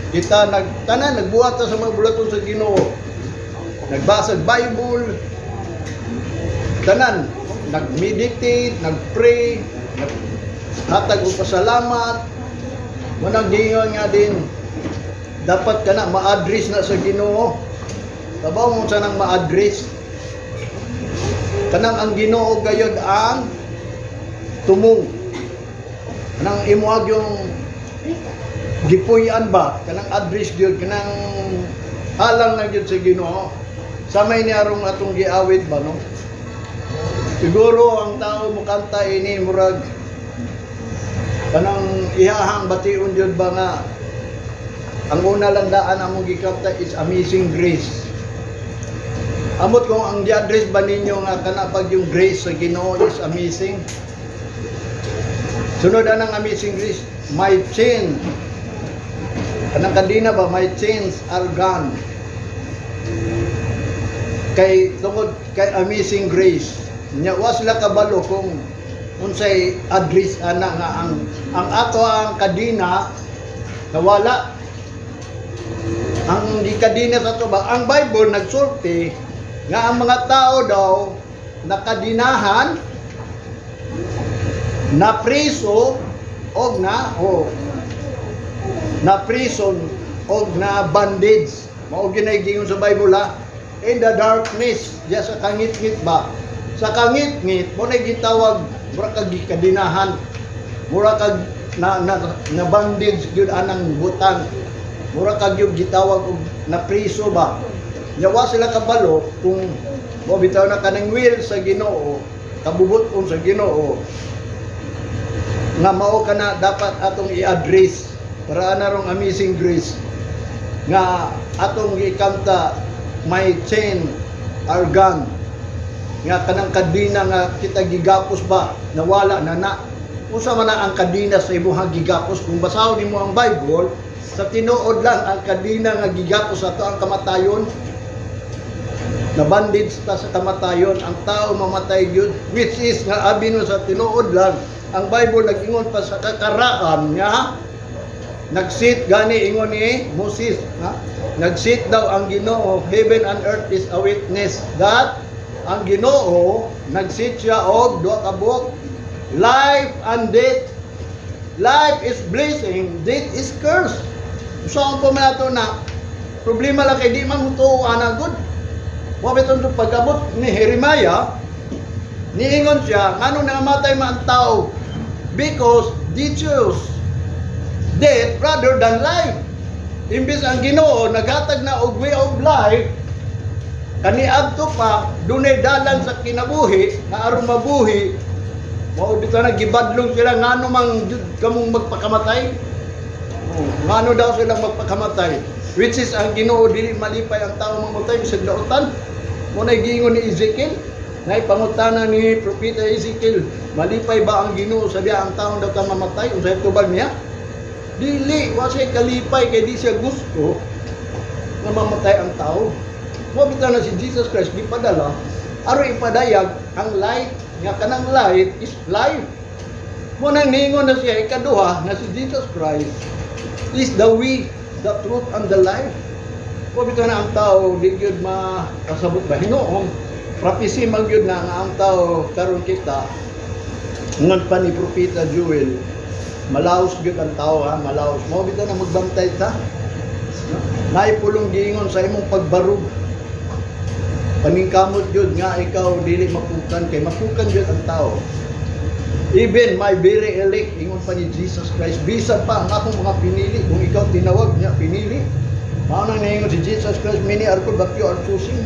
Kita nagtanan, nagbuhat ta sa mga bulaton sa Ginoo. Nagbasa Bible, tanan, nag-meditate, nag-pray, naghatag og pasalamat. Manang giingon nga din dapat kana ma-address na sa Ginoo. Kabaw mo sa nang ma-address. Kanang ang Ginoo gayod ang tumong. Kanang imuag yung gipuy-an ba, kanang address gyud, kanang alang na gyud sa Ginoo. Samay ni arong atong giawit ba, no? Siguro ang tao mukanta ini, murag kanang ihahang bation gyud ba nga ang una lang daan among gikanta is "Amazing Grace". Amot kung ang gi-address ba ninyo nga kana pag yung grace sa Ginoo is amazing. Sunod anang "Amazing Grace", "My chain". Kanang kadina ba, "My chains are gone". Kay tungod kay amazing grace. Nya wa sila kabalo kung unsay address ana nga ang ato ang kadina nawala. Ang gikadina sa ato ba, ang Bible nagsulti nga ang mga tao daw nakadinahan, na preso og na o na prison og na bondage. Mao ginay giingon sa Bible ha. In the darkness, diya sa kangitngit ba. Sa kangitngit mo na gitawag mura kag gikadinahan. Mura kag na bondage gyud anang butang. Mura kag yung gitawag og na priso ba. Nya wa sila kabalo kung mo bitaw na kanang will sa Ginoo, kabubuton sa Ginoo nga mao kana dapat atong i-address para ana rong "Amazing Grace" nga atong gikanta, "My chain are gone", nga kanang kadina nga kita gigapos ba, nawala na na. Unsa man na ang kadina sa imong gigapos? Kung basahon nimo ang Bible, sa tinuod lang, ang kadina nga gigapos ato ang kamatayon. Na bondage ta sa kamatayon, ang tao mamatay gyud, which is nga abi no sa tinuod lang, ang Bible nag-ingon pa sa kakaraan nga nag-sit gani, ingon ni Moses ha? Nag-sit daw ang Ginoo, heaven and earth is a witness that ang Ginoo nag-sit siya og duha ka buok, life and death. Life is blessing, death is curse. So ang pa man ato na problema lang kay di man tuo ana gud. Wa bitong pag-abot ni Jeremiah, niingon siya, ngano nangamatay man ang tao? Because they choose death rather than life. Imbis ang Ginoo naghatag na og way of life, kaniadto pa dunay dalan sa kinabuhi nga aron mabuhi, mao bitaw na gibadlong sila, ngano mang jud kamong magpakamatay? Oh, ngano daw sila magpakamatay? Which is ang Ginoo dili malipay ang tao mamatay bisag dautan. Mo na giingon ni Ezekiel, na ipangutana ni Propeta Ezekiel, malipay ba ang Ginoo sa diya ang taong daw ta mamatay? Unsay tubag niya? Dili, wa siya kalipay kay di siya gusto nga mamatay ang tao. Mo bitaw na si Jesus Christ gipadala aron ipadayag ang light, nga kanang light is life. Mo nang ningon na siya ikaduha nga si Jesus Christ is the way, the truth and the life. Mo bitaw na ang tao di gyud makasabot ba hinuon. Prophecy man gyud na nga ang tao karon kita, ngan pa ni Propeta Joel, malaos gyud ang tao ha, malaos. Mao bitaw na magbantay ta. Naipulong giingon sa imong pagbarug. Paningkamot gyud nga ikaw dili mapukan kay mapukan gyud ang tao. Even my very elect, ingon pa ni Jesus Christ, bisan pa ang akong mga pinili, kung ikaw tinawag niya, pinili. Mao nang niingon si Jesus Christ, "Many are called, but few are chosen."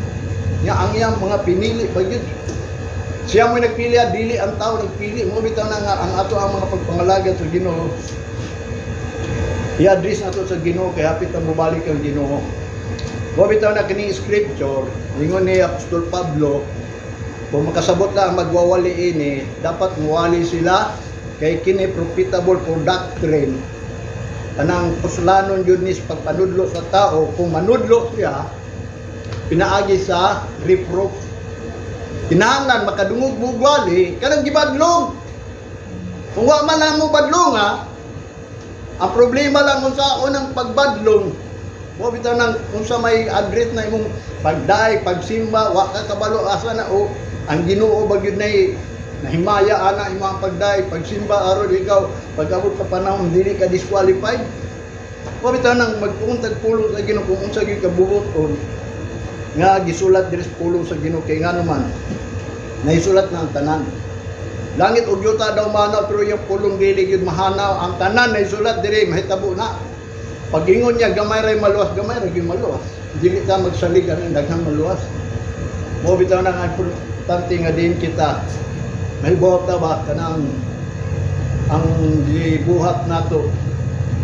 Nya ang iyang mga pinili pa gyud. Siya mo nagpili, ah, dili ang tao nagpili. Mo bitaw na nga ang ato ang mga pagpangalagad sa Ginoo. I-address nato sa Ginoo kay hapit ang mobalik ang Ginoo. Mo bitaw na kini scripture, ingon ni Apostol Pablo, kung makasabot lang ang magwawali ini, dapat muwali sila kay kini profitable for doctrine. Kanang puslanon yun ni sa pagpanudlo sa tao, kung manudlo siya, pinaagi sa reproof. Kinahanglan makadungog mo wali, kanang gibadlong. Kung wa man lang mo badlong ha, Ang problema lang kung sa unang pagbadlong, mo bitaw nang unsa may address na imong pagdaig, pagsimba, wa ka kabalo asa na o ang Ginoo ba gyud nay nahimaya ana imong pagdaig, pagsimba aron ikaw pag-abot ka panahon dili ka disqualified. Mo bitaw nang magpuntag pulong sa Ginoo kung unsa gyud kabubuton nga gisulat diri sa pulong sa Ginoo, kay ngano man naisulat na ang tanan. Langit ug yuta daw manaw, pero yung pulong dili gyud mahanaw. Ang tanan naisulat diri, mahitabo na. Pag-ingon niya gamay ray maluwas, gamay ra gyud maluwas. Dili ta magsalig ang daghang maluwas. Mo bitaw na nga importante nga din kita mahibaw ta ba kanang ang gibuhat nato,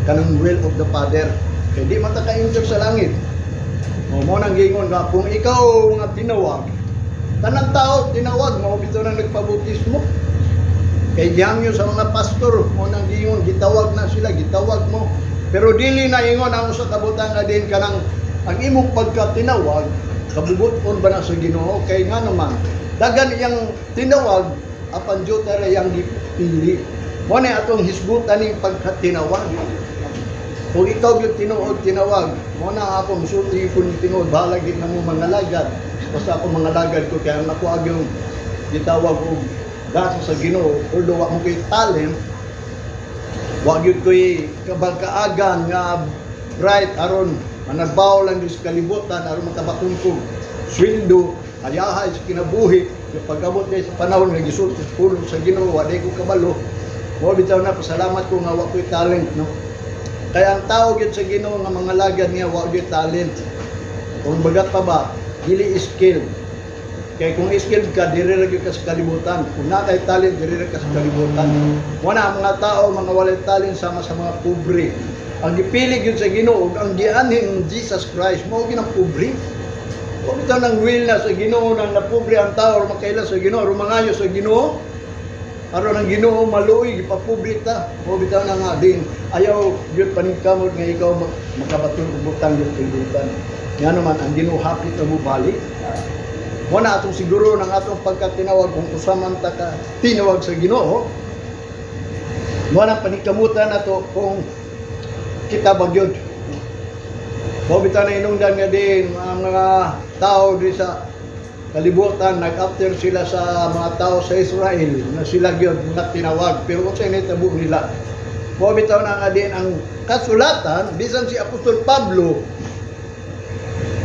kanang will of the Father. Kay di man ta ka-enter sa langit. O mo nang giingon nga kung ikaw nga tinawag, tanang tao tinawag, mao bitaw nang nagpabautismo. Kay gihangyo sa mga pastor, mo nang giingon, gitawag na sila, gitawag mo. Pero dili na ingon ang usa ka butang nga din kanang ang imong pagkatinawag, kabubuton ba na sa Ginoo? Kay ngano man daghan iyang tinawag apan dyota ra iyang gipili. Mo na atong hisgutan ning pagkatinawag. Kung ikaw gyud tinuod tinawag, mo na ako musulti kun tinuod, bahala gyud na mo mga lagad. Basta ako mga lagad ko kaya ang ako yung gitawag og gasa sa Ginoo, although wa mo koy talent, wa gyud ko'y kabagkaagan nga bright aron managbaw lang gyud sa kalibutan aron makabaton ko sweldo, hayahay sa kinabuhi. Yung pag-abot day sa panahon nga gisulti sa pulong sa Ginoo, wa day ko kabalo. Mo bitaw na pasalamat ko nga wa ko'y talent, no? Kaya ang tao gyud sa Ginoo nga mga lagad niya, wa gyud talent. Kung bagat pa ba, dili skill. Kay kung skilled ka, diri ra gyud ka sa kalibutan. Kung naa kay talent, diri ra ka sa kalibutan. Wala ang mga tao, mga walay talent, sama sa mga pobre. Ang gipili gyud sa Ginoo ug ang gianhin Jesus Christ mao gyud ang pobre. Wa bitaw nang will na sa Ginoo nang napobre ang tao or makaila sa Ginoo or mangayo sa Ginoo. Aron ang Ginoo maluoy, gipapobre ta. Mao bitaw na nga din ayaw gyud paningkamot nga ikaw makabaton og butang gyud kalibutan. Nga naman ang Ginoo hapit na mobalik. Mo na atong siguro ng atong pagkatinawag kung usa man ta ka tinawag sa Ginoo. Mo na paningkamutan nato kung kita ba gyud. Mao bitaw na inungdan nga din ang mga tao di sa kalibutan, nag-after sila sa mga tao sa Israel na sila gyud mga tinawag, pero unsay nahitabo nila? Mao bitaw na nga din ang kasulatan, bisan si Apostol Pablo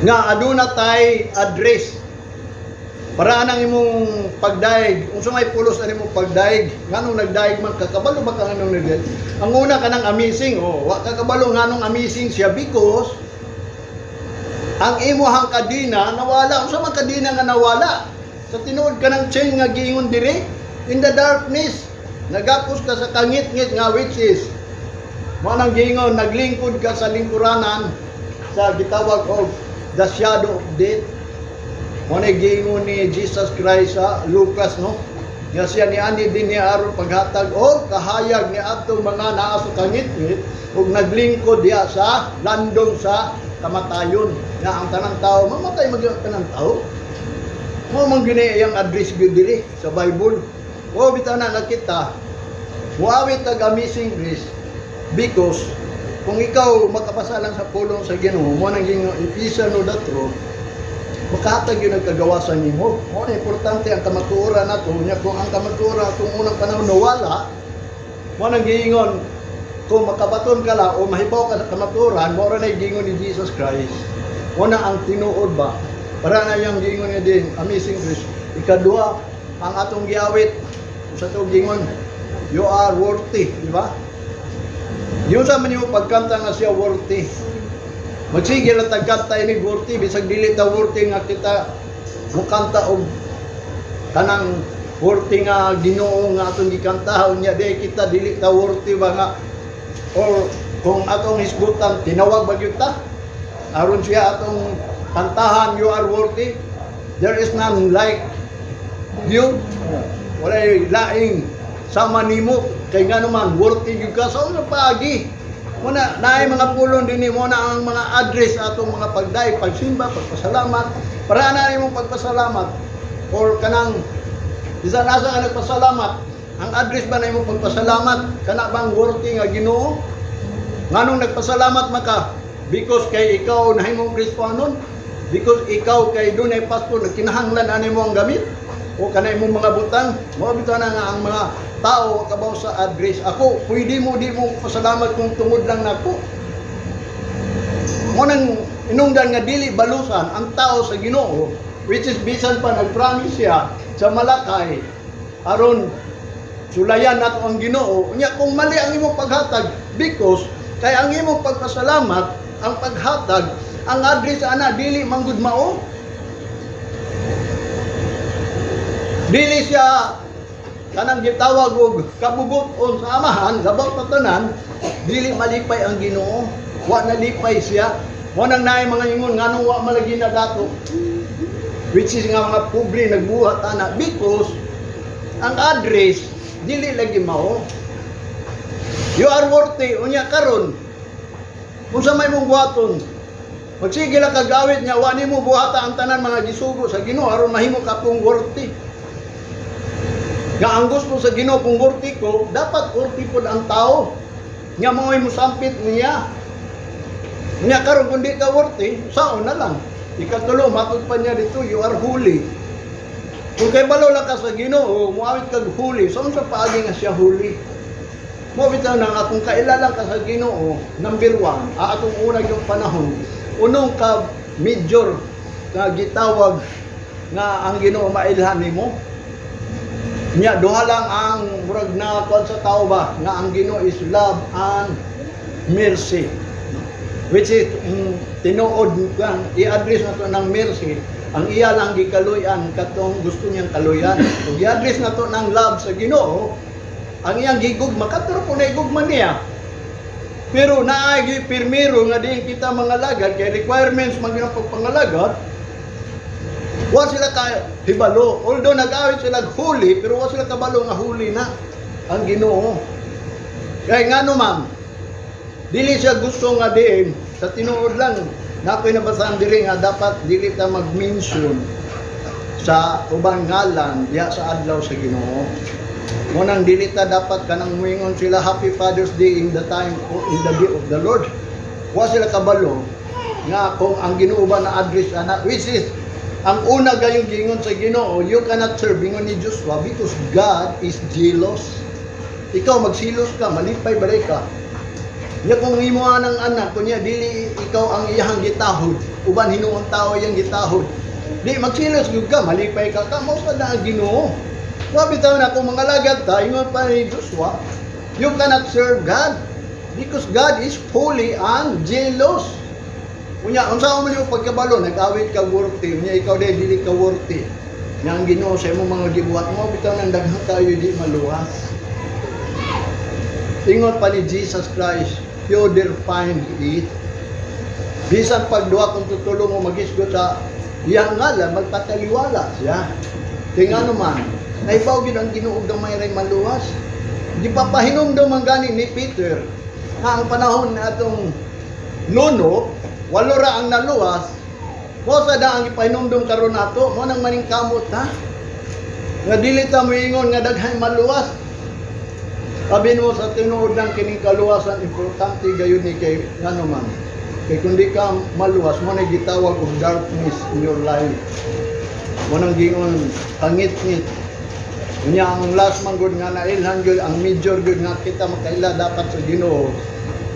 nga aduna tay address para anang imong pagdaig. Unsa may pulos ani imong pagdaig? Nganong nagdaig man ka? Kabalo ba ka nganong nagdaig? Ang una, kanang amazing, oh, wa ka kabalo nganong amazing siya because ang imuhang kadina nawala. Unsa man kadina nga nawala? Sa tinuod, kanang chain nga giingon diri, in the darkness, nagapos ka sa kangit-ngit nga which is mo nang giingon naglingkod ka sa lingkuranan sa gitawag og the shadow of death. Mo na giingon ni Jesus Christ sa Lucas, no, nga siya ni ani din niya aron paghatag og kahayag ni atong mga naa sa kangitngit ug naglingkod diha sa landong sa kamatayon, nga ang tanang tao mamatay, magyud ang tanang tao. Mo man gyud iyang address gyud diri sa Bible. O bitaw na nakita muawit tag Amazing Grace because kung ikaw makabasa lang sa pulong sa Ginoo, mo nang gingon, if ye shall know the truth, makahatag yun ang kagawasan nimo. Mo na importante ang kamatuoran nato nya. Kung ang kamatuoran kung unang panahon nawala, mo nang giingon kung makabaton ka lang o mahibaw ka sa kamatuoran, mo ra na giingon ni Jesus Christ. Mo na ang tinuod ba? Para na yung giingon niya din, Amazing Grace. Ikaduha, ang atong giawit sa atong giingon, "You are worthy," di ba? Yun sa man yung pagkanta nga siya worthy. Magsige lang tagkanta ini worthy, bisag dili ta worthy nga kita mukanta og kanang worthy nga Ginoo nga atong gikantahon niya, di kita dili ta worthy ba nga or kung atong hisgutan tinawag ba gyud ta aron siya atong kantahan, "You are worthy, there is none like you," walay laing sama nimo, kay nga naman worthy gyud ka sa unang paagi. Muna, naay mga pulong din mo na ang mga address atong mga pagday, pagsimba, pagpasalamat. Para na imong pagpasalamat or kanang bisan asa ka nagpasalamat, ang address ba na imong pagpasalamat kana bang worthy nga Ginoo? Nganong nagpasalamat man ka? Because kay ikaw nahimong Kristohanon? Because ikaw kay dunay pastor, nagkinahanglan ani mo ang gamit? O kanay mong mga butang? Mao bitaw na nga ang mga tao kabaw sa address. Ako, pwede mo di mo pasalamat kung tungod lang nako. Mo nang inungdan nga dili balusan ang tao sa Ginoo, which is bisan pa nag-promise siya sa Malakay aron sulayan nato ang Ginoo. Unya kung mali ang imong paghatag, because kay ang imong pagpasalamat, ang paghatag, ang address ana dili manggud mao. Dili siya kanang gitawag og kabugot-on sa Amahan, labaw sa tanan, dili malipay ang Ginoo. Wa nalipay siya. Mo nang naay mga ingon nganong wa malagi na dato. Which is nga mga pobre nagbuhat ana because ang address dili lagi mao. You are worthy unya karon. Unsa may mong buhaton? Magsige lang kagawit niya, wa nimo buhata ang tanan mga gisugo sa Ginoo aron mahimo ka pong worthy. Nga ang gusto sa Ginoo kung worthy ko, dapat worthy pod ang tao. Nga mao'y mosampit niya. Nya karon kung di ka worthy, saon na lang. Ikatulo, matod pa niya dito, you are holy. Kung kay balo lang ka sa Ginoo, muawit kag holy, so unsa paagi nga siya holy? Mo bitaw na nga kung kaila lang ka sa Ginoo, number one, atong una yung panahon, unong ka major nga gitawag nga ang Ginoo mailhan nimo. Nya duha lang ang murag na kuan sa tao ba nga ang Ginoo is love and mercy. Which is tinuod kan i-address na to ng mercy, ang iya lang gikaluyan katong gusto niyang kaluyan. Kung i-address na to ng love sa Ginoo, ang iyang gigugma katuro po na igugma niya. Pero naay gyud pirmiro nga diin kita mga lagad kay requirements man gyud ang pagpangalagad. Wa sila ka hibalo. Although nag-awit sila holy, pero wa sila kabalo nga holy na ang Ginoo. Kay ngano man, dili siya gusto nga diin sa tinuod lang na ako'y nabasahan diri nga dapat dili ta mag-mention sa ubang ngalan diha sa adlaw sa Ginoo. Mo nang dili ta dapat kanang muingon sila "Happy Father's Day" in the time o in the day of the Lord. Wa sila kabalo nga kung ang Ginoo ba na address ana, which is ang una gayong giingon sa Ginoo, you cannot serve, ingon ni Joshua, because God is jealous. Ikaw magsilos ka, malipay balay ka. Nya kung imo ng anak, kunya dili ikaw ang iyang gitahod, uban hinuon tao iyang gitahod. Di magsilos gyud ka, malipay ka ka, mao sa na ang Ginoo. Wa bitaw na kung mga lagad ta, ingon pa ni Joshua, you cannot serve God because God is holy and jealous. Unya, unsa man yung pagkabalo, nag-awit ka worthy, unya ikaw di dili ka worthy. Nya ang Ginoo sa imong mga gibuhat mo bitaw nang daghan kayo di maluwas. Ingon pa ni Jesus Christ, "You there find it." Bisan pag duha kung tutulong mo magisgot sa iyang ngalan, magpataliwala siya. Kaya nga naman, naibaw gyud ang Ginoo gamay ray maluwas. Di pa pahinumdum man gani ni Peter nga ang panahon na atong nuno, walo ra ang naluwas. Mo sa da ang ipahinumdum karon nato, mo nang maningkamot ha. Nga dili ta moingon nga daghan maluwas. Sabi mo sa tinuod lang kining kaluwasan importante gayon ni kay ngano man. Kay kung di ka maluwas mo na gitawag og darkness in your life. Mo nang gingon kangit-ngit. Unya ang last man gud nga nailhan gyud ang major gyud nga kita makaila dapat sa Ginoo.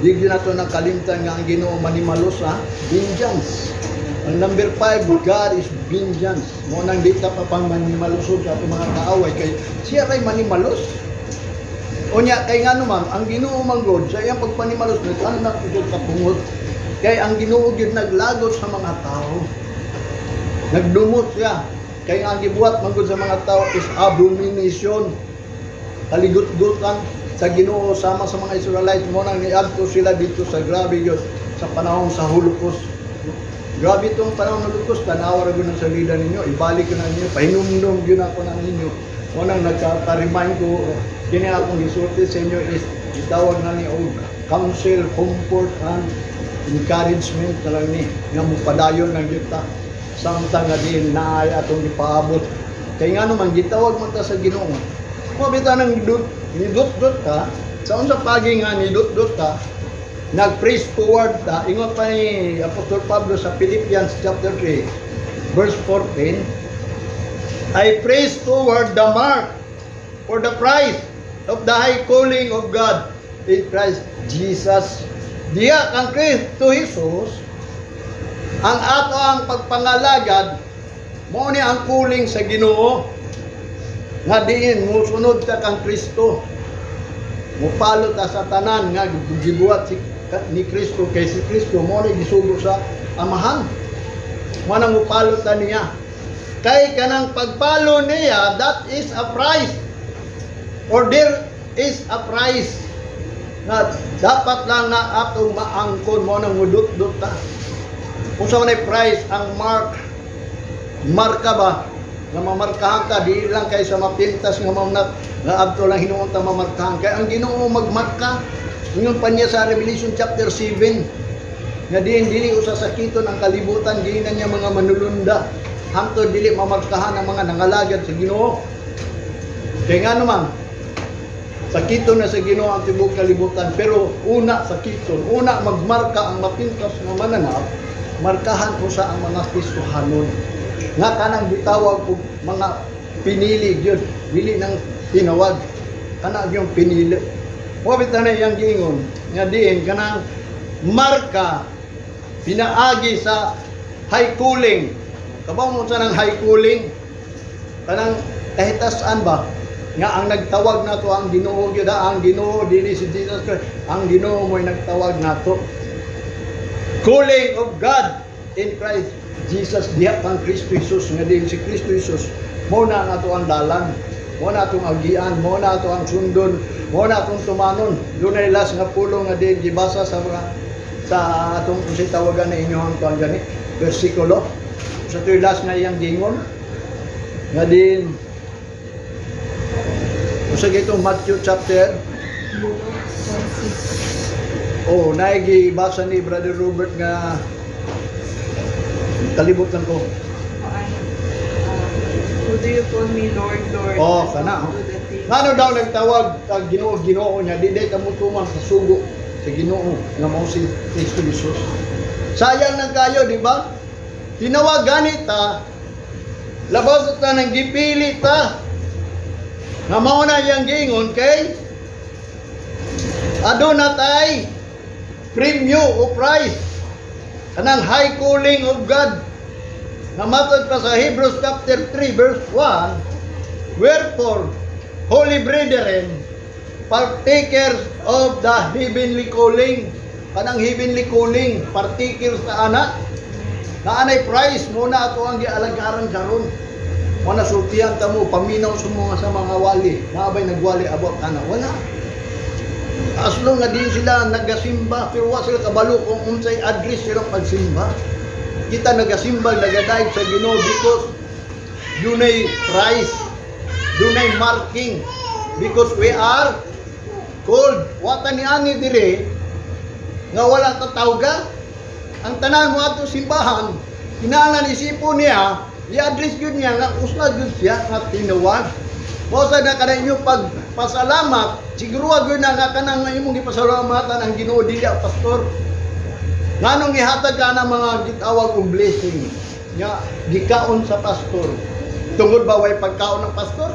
Di gyud nato nakalimtan nga ang Ginoo manimalos ha, vengeance. Ang number 5, God is vengeance. Mo nang di ta pa pang manimalusog sa atong mga kaaway kay siya kay manimalos. Unya kay ngano man ang Ginoo man gud sa iyang pagpanimalos nag-anak gyud kapungot. Kay ang Ginoo gyud naglagot sa mga tao. Nagdumot siya. Kay ang gibuhat man gud sa mga tao is abomination. Kaligut-gutan sa Ginoo sama sa mga Israelites mo nang niadto sila dito sa grabe gyud sa panahon sa Holocaust. Grabe itong panahon ng Holocaust, tanawa ra gyud ang salida ninyo, ibalik ko na ninyo, pahinumdum gyud ako na ninyo. Mo nang nagka-remind ko, kini akong gisulti sa inyo is gitawag na ni og counsel, comfort and encouragement na lang ni nga mopadayon lang gyud ta samtang nga diin naay atong ipaabot. Kay nga naman gitawag man ta sa Ginoo. Mo bitaw nang nidut-dut ka, sa unsa pagi nga nidut-dut ka, Nag-press toward ta, ingon pa ni Apostol Pablo sa Philippians chapter 3 verse 14, "I press toward the mark for the prize of the high calling of God in Christ Jesus." Diya kang Kristo Jesus, ang ato ang pagpangalagad, mao ni ang calling sa Ginoo nga diin musunod ka kang Kristo. Mupalo ta sa tanan nga gibuhat ni Kristo kay si Kristo mao ni gisugo sa Amahan. Mao nang mupalo ta niya. Kay kanang pagpalo niya, that is a price. Or there is a price na dapat lang na atong maangkon, mao nang mudut-dut ta. Kung sa man ay price ang mark, marka ba nga mamarkahan ka, di lang kay sa mapintas nga mamnat nga adto lang hinuon ta mamarkahan, kay ang Ginoo magmarka. Ingon pa niya sa Revelation chapter 7 nga diin dili usa sakiton ang kalibutan, giinan niya mga manulunda hangtod dili mamarkahan ang mga nangalagad sa Ginoo. Kay nga naman sakiton na sa Ginoo ang tibuok kalibutan, pero una sakiton, una magmarka ang mapintas nga mananap, markahan usa ang mga Kristohanon nga kanang gitawag og mga pinili gyud, dili nang tinawag, kana yung pinili. Wa bitaw na iyang giingon nga diin kanang marka pinaagi sa high calling. Kabaw mo sa nang high calling, kanang kahitasan ba nga ang nagtawag nato ang Ginoo gyud, ang Ginoo, dili si Jesus Christ, ang Ginoo mo'y nagtawag nato. Calling of God in Christ Jesus, diha kang Kristo Jesus, nga din si Kristo Jesus mao na ang ato ang dalan, mao na atong agian, mao na ato ang sundon, mao na atong tumanon. Dunay last nga pulong nga din gibasa sa mga sa atong kung si tawagan na inyong kuan gani bersikulo sa to'y last nga iyang gingon nga din usa gitong Matthew chapter. Oh, naigi basa ni Brother Robert nga kalibot lang ko. Oh, ano? Who do you call me Lord, Lord? Oh, and kana. do the things Ngano daw nagtawag kag Ginoo, Ginoo niya, di day kamo tuman sa sugo sa Ginoo nga mao si Kristo Jesus? Sayang nang kayo, di ba? Tinawag ganit ta, labas ta nang gipili ta. Nga mao na iyang giingon kay aduna tay premyo o prize, kanang high calling of God na matod pa sa Hebrews chapter 3 verse 1, "Wherefore, holy brethren, partakers of the heavenly calling." Kanang heavenly calling, partakers sa ana na anay prize mao na ato ang gialagaran karon. Mo na sultihan ta mo, paminaw sa mga wali. Naabay nagwali about ana? Wala. As long nga din sila nagasimba, pero wa sila kabalo kung unsay address sila pagsimba. Kita nagasimba, nagadayeg sa Ginoo because dunay price, dunay marking, because we are called. Wa ta ni ani dire nga wala tatawga. Ang tanan mo ato simbahan, kinahanglan isipon niya, i-address yun niya nga usla gyud siya nga tinawag. Mao sa na kada inyo pagpasalamat, siguro gyud na nga kanang imong gipasalamatan ang Ginoo, dili ang pastor. Nganong gihatag ka ng mga gitawag og blessing nga gikaon sa pastor? Tungod ba way pagkaon ng pastor?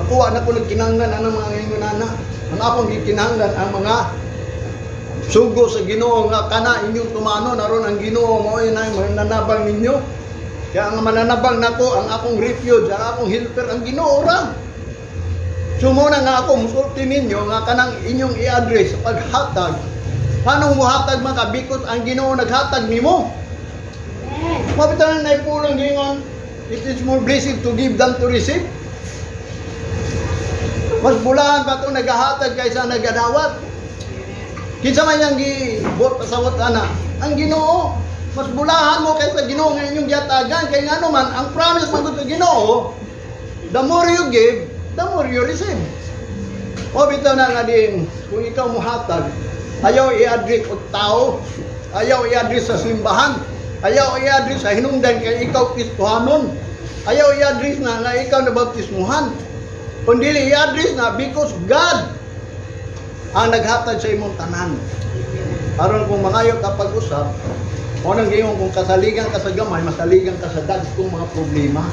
Nakuha na ko nagkinahanglan ang mga ingon ana. Ang akong gikinahanglan ang mga sugo sa Ginoo nga kana inyong tumanon aron ang Ginoo mao na mananabang ninyo. Kaya ang mananabang nako, ang akong refuge, ang akong helper, ang Ginoo ra. So mao na nga ako musulti ninyo nga kanang inyong i-address sa paghatag. Anong muhatag man ka? Because ang Ginoo naghatag nimo. Mabitan na pulong gingon, "It is more blessed to give than to receive." Mas bulahan pa itong naghahatag kaysa nagadawat. Kinsa man yang gibuot pasawat ana? Ang Ginoo. Mas bulahan mo kaysa Ginoo nga inyong giatagan kay ngano man ang promise man sa Ginoo, the more you give, the more you receive. O bitaw na nga din, kung ikaw muhatag, ayaw i-address og tao, ayaw i-address sa simbahan, ayaw i-address sa hinungdan kay ikaw Kristohanon, ayaw i-address na nga ikaw na baptismuhan. Kundi i-address na because God ang naghatag sa imong tanan. Aron kung mangayo ka pag-usab, mao nang giingon, kung kasaligan ka sa gamay, masaligan ka sa dagkong mga problema.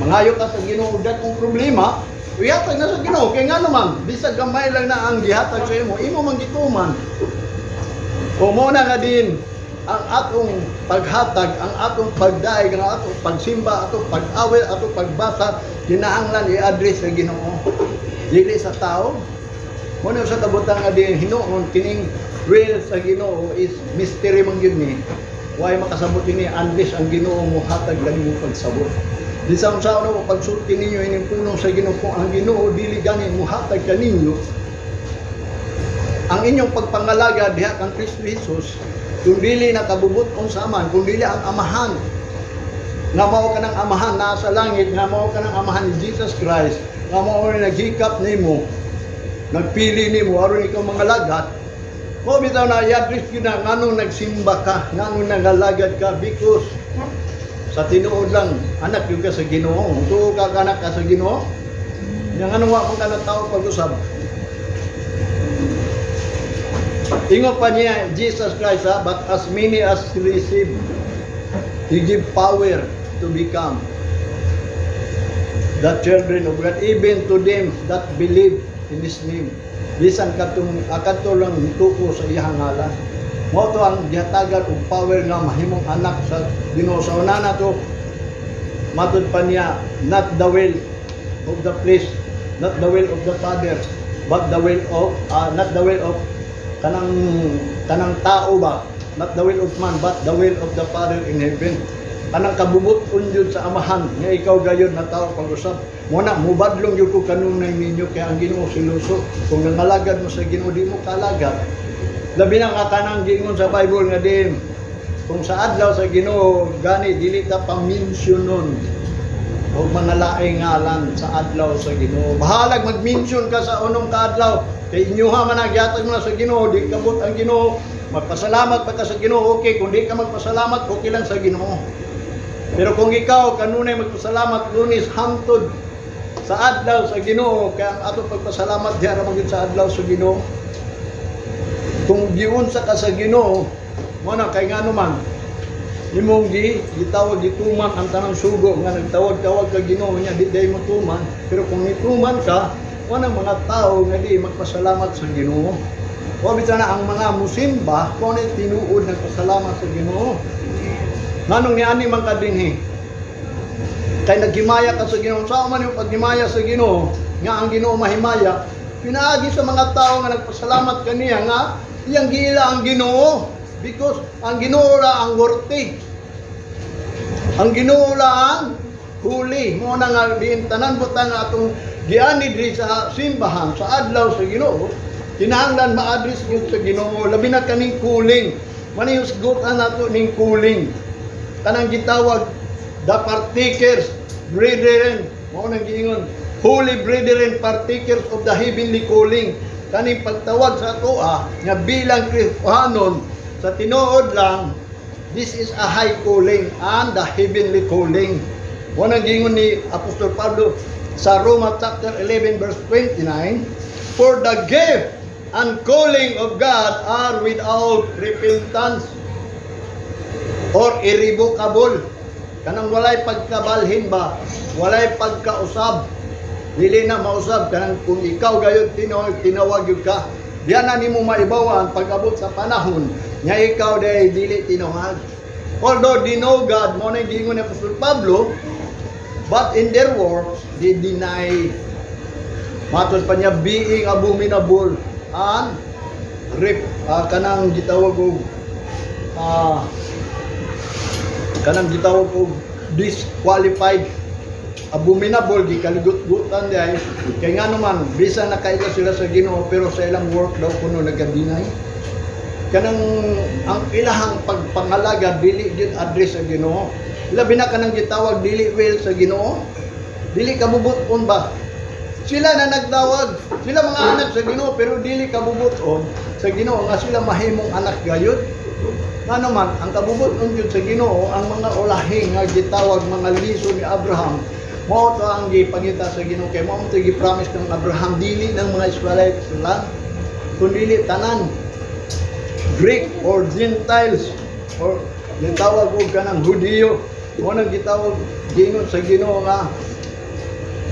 Mangayo ka sa Ginoo og dagkong problema, ihatag na sa Ginoo kay nga naman bisag gamay lang na ang gihatag sa imo, imo man gituman. Kung mo na nga din ang atong paghatag, ang atong pagdaig, ang atong pagsimba, atong pag-awil, atong pagbasa, kinahanglan i-address sa Ginoo. Dili sa tao. Muna sa kabutang nga din hinuon kining will sa Ginoo is mystery man gyud ni. Way makasabot ini unless ang Ginoo mo hatag kanimo pagsabot. Di sa unsa mo pagsulti ninyo ining pulong sa Ginoo, kung ang Ginoo dili gani muhatag kaninyo ang inyong pagpangalaga diha kang Kristo Jesus, kung dili nakabubut-on sa Amahan, kung dili ang Amahan nga mao ka ng Amahan nasa langit, nga mao ka ng Amahan ni Jesus Christ, nga mao ni naghikap nimo, nagpili nimo aron ikaw mangalagad, mo bitaw na i-address gyud na nganong nagsimba ka, nganong nangalagad ka, because sa tinuod lang, anak gyud ka sa Ginoo. Tuo ka ka anak ka sa Ginoo. Nya nganong wa man ka na tao pag-usab? Ingon pa niya, Jesus Christ, ha, "But as many as receive, He give power to become the children of God, even to them that believe in His name." Bisan katong akadto lang mituo sa iyang ngalan. Mao to ang gihatagan og power nga mahimong anak sa Ginoo. Sa una na to, matud pa niya, not the will of the flesh, not the will of the Father, but the will of, not the will of kanang tao ba, not the will of man, but the will of the Father in heaven. Kanang kabubut-on jud sa Amahan nga ikaw gayon na tao pag-usab. Mo na mubadlong jud ko kanunay ninyo kay ang Ginoo siluso. Kung nangalagad mo sa Ginoo, di mo kalagad. Labi na nga kanang giingon sa Bible nga din kung sa adlaw sa Ginoo gani dili ta pa-mentionon og mga laing ngalan sa adlaw sa Ginoo. Bahalag mag-mention ka sa unong kaadlaw kay inyuha man ang gihatag mo na sa Ginoo, di kabot ang Ginoo. Magpasalamat pa ka sa Ginoo, okay. Kung di ka magpasalamat, okay lang sa Ginoo. Pero kung ikaw kanunay magpasalamat Lunes hangtod sa adlaw sa Ginoo, kaya ang ato pagpasalamat diha ra man gyud sa adlaw sa Ginoo. Kung giunsa ka sa Ginoo, mo na kay ngano man imong gitawag, gituman ang tanang sugo nga nagtawag-tawag ka Ginoo niya, di day mo tuman. Pero kung nituman ka, mo mga tao nga di magpasalamat sa Ginoo. O bisan na ang mga musimba kung ano tinuod nagpasalamat sa Ginoo. Nganong niani man ka dinhi? Kay naghimaya ka sa Ginoo. Sa man yung paghimaya sa Ginoo, nga ang Ginoo mahimaya, pinaagi sa mga tao nga nagpasalamat kaniya nga iyang giila ang Ginoo because ang Ginoo ra ang worthy. Ang Ginoo ra ang holy. Mo na nga diin tanan butang nga atong giani diri sa simbahan sa adlaw sa Ginoo, kinahanglan ma-address gyud sa Ginoo, labi na kaning calling. Manihusgutan nato ning calling. Kanang gitawag the partakers, brethren, mao nang giingon, holy brethren, partakers of the heavenly calling. Kaning pagtawag sa atoa nga bilang Kristohanon, sa tinuod lang, this is a high calling and the heavenly calling. Mao nang giingon ni Apostol Pablo sa Roma chapter 11 verse 29, "For the gift and calling of God are without repentance," or irrevocable. Kanang walay pagkabalhin ba, walay pagkausab. Dili na mausab kanang kung ikaw gayud tinawag yun ka. Diyan na nimo maibawan pag-abot sa panahon nga ikaw day dili tinawag. Although they know God, mo na yung giingon ni Apostol Pablo, but in their works, they deny. Matod pa niya, being abominable and rip, kanang gitawag og disqualified, abominable, gikaligut-gutan di ay kay nga naman bisan nakaila sila sa Ginoo, pero sa ilang work daw kuno nagadeny. Kanang ang ilahang pagpangalaga dili gyud address sa Ginoo, labi na kanang gitawag dili will sa Ginoo, dili kabubut-on ba. Sila na nagtawag, sila mga anak sa Ginoo, pero dili kabubut-on sa Ginoo nga sila mahimong anak gayud. Nga naman, ang kabubut-on gyud sa Ginoo, ang mga ulahi nga gitawag mga liso ni Abraham, mao to ang gipangita sa Ginoo kay mao to gi-promise ng Abraham, dili ng mga Israelites lang, kundi tanan. Greek or Gentiles or gitawag og kanang Hudiyo. Mo nang gitawag, gingon sa Ginoo nga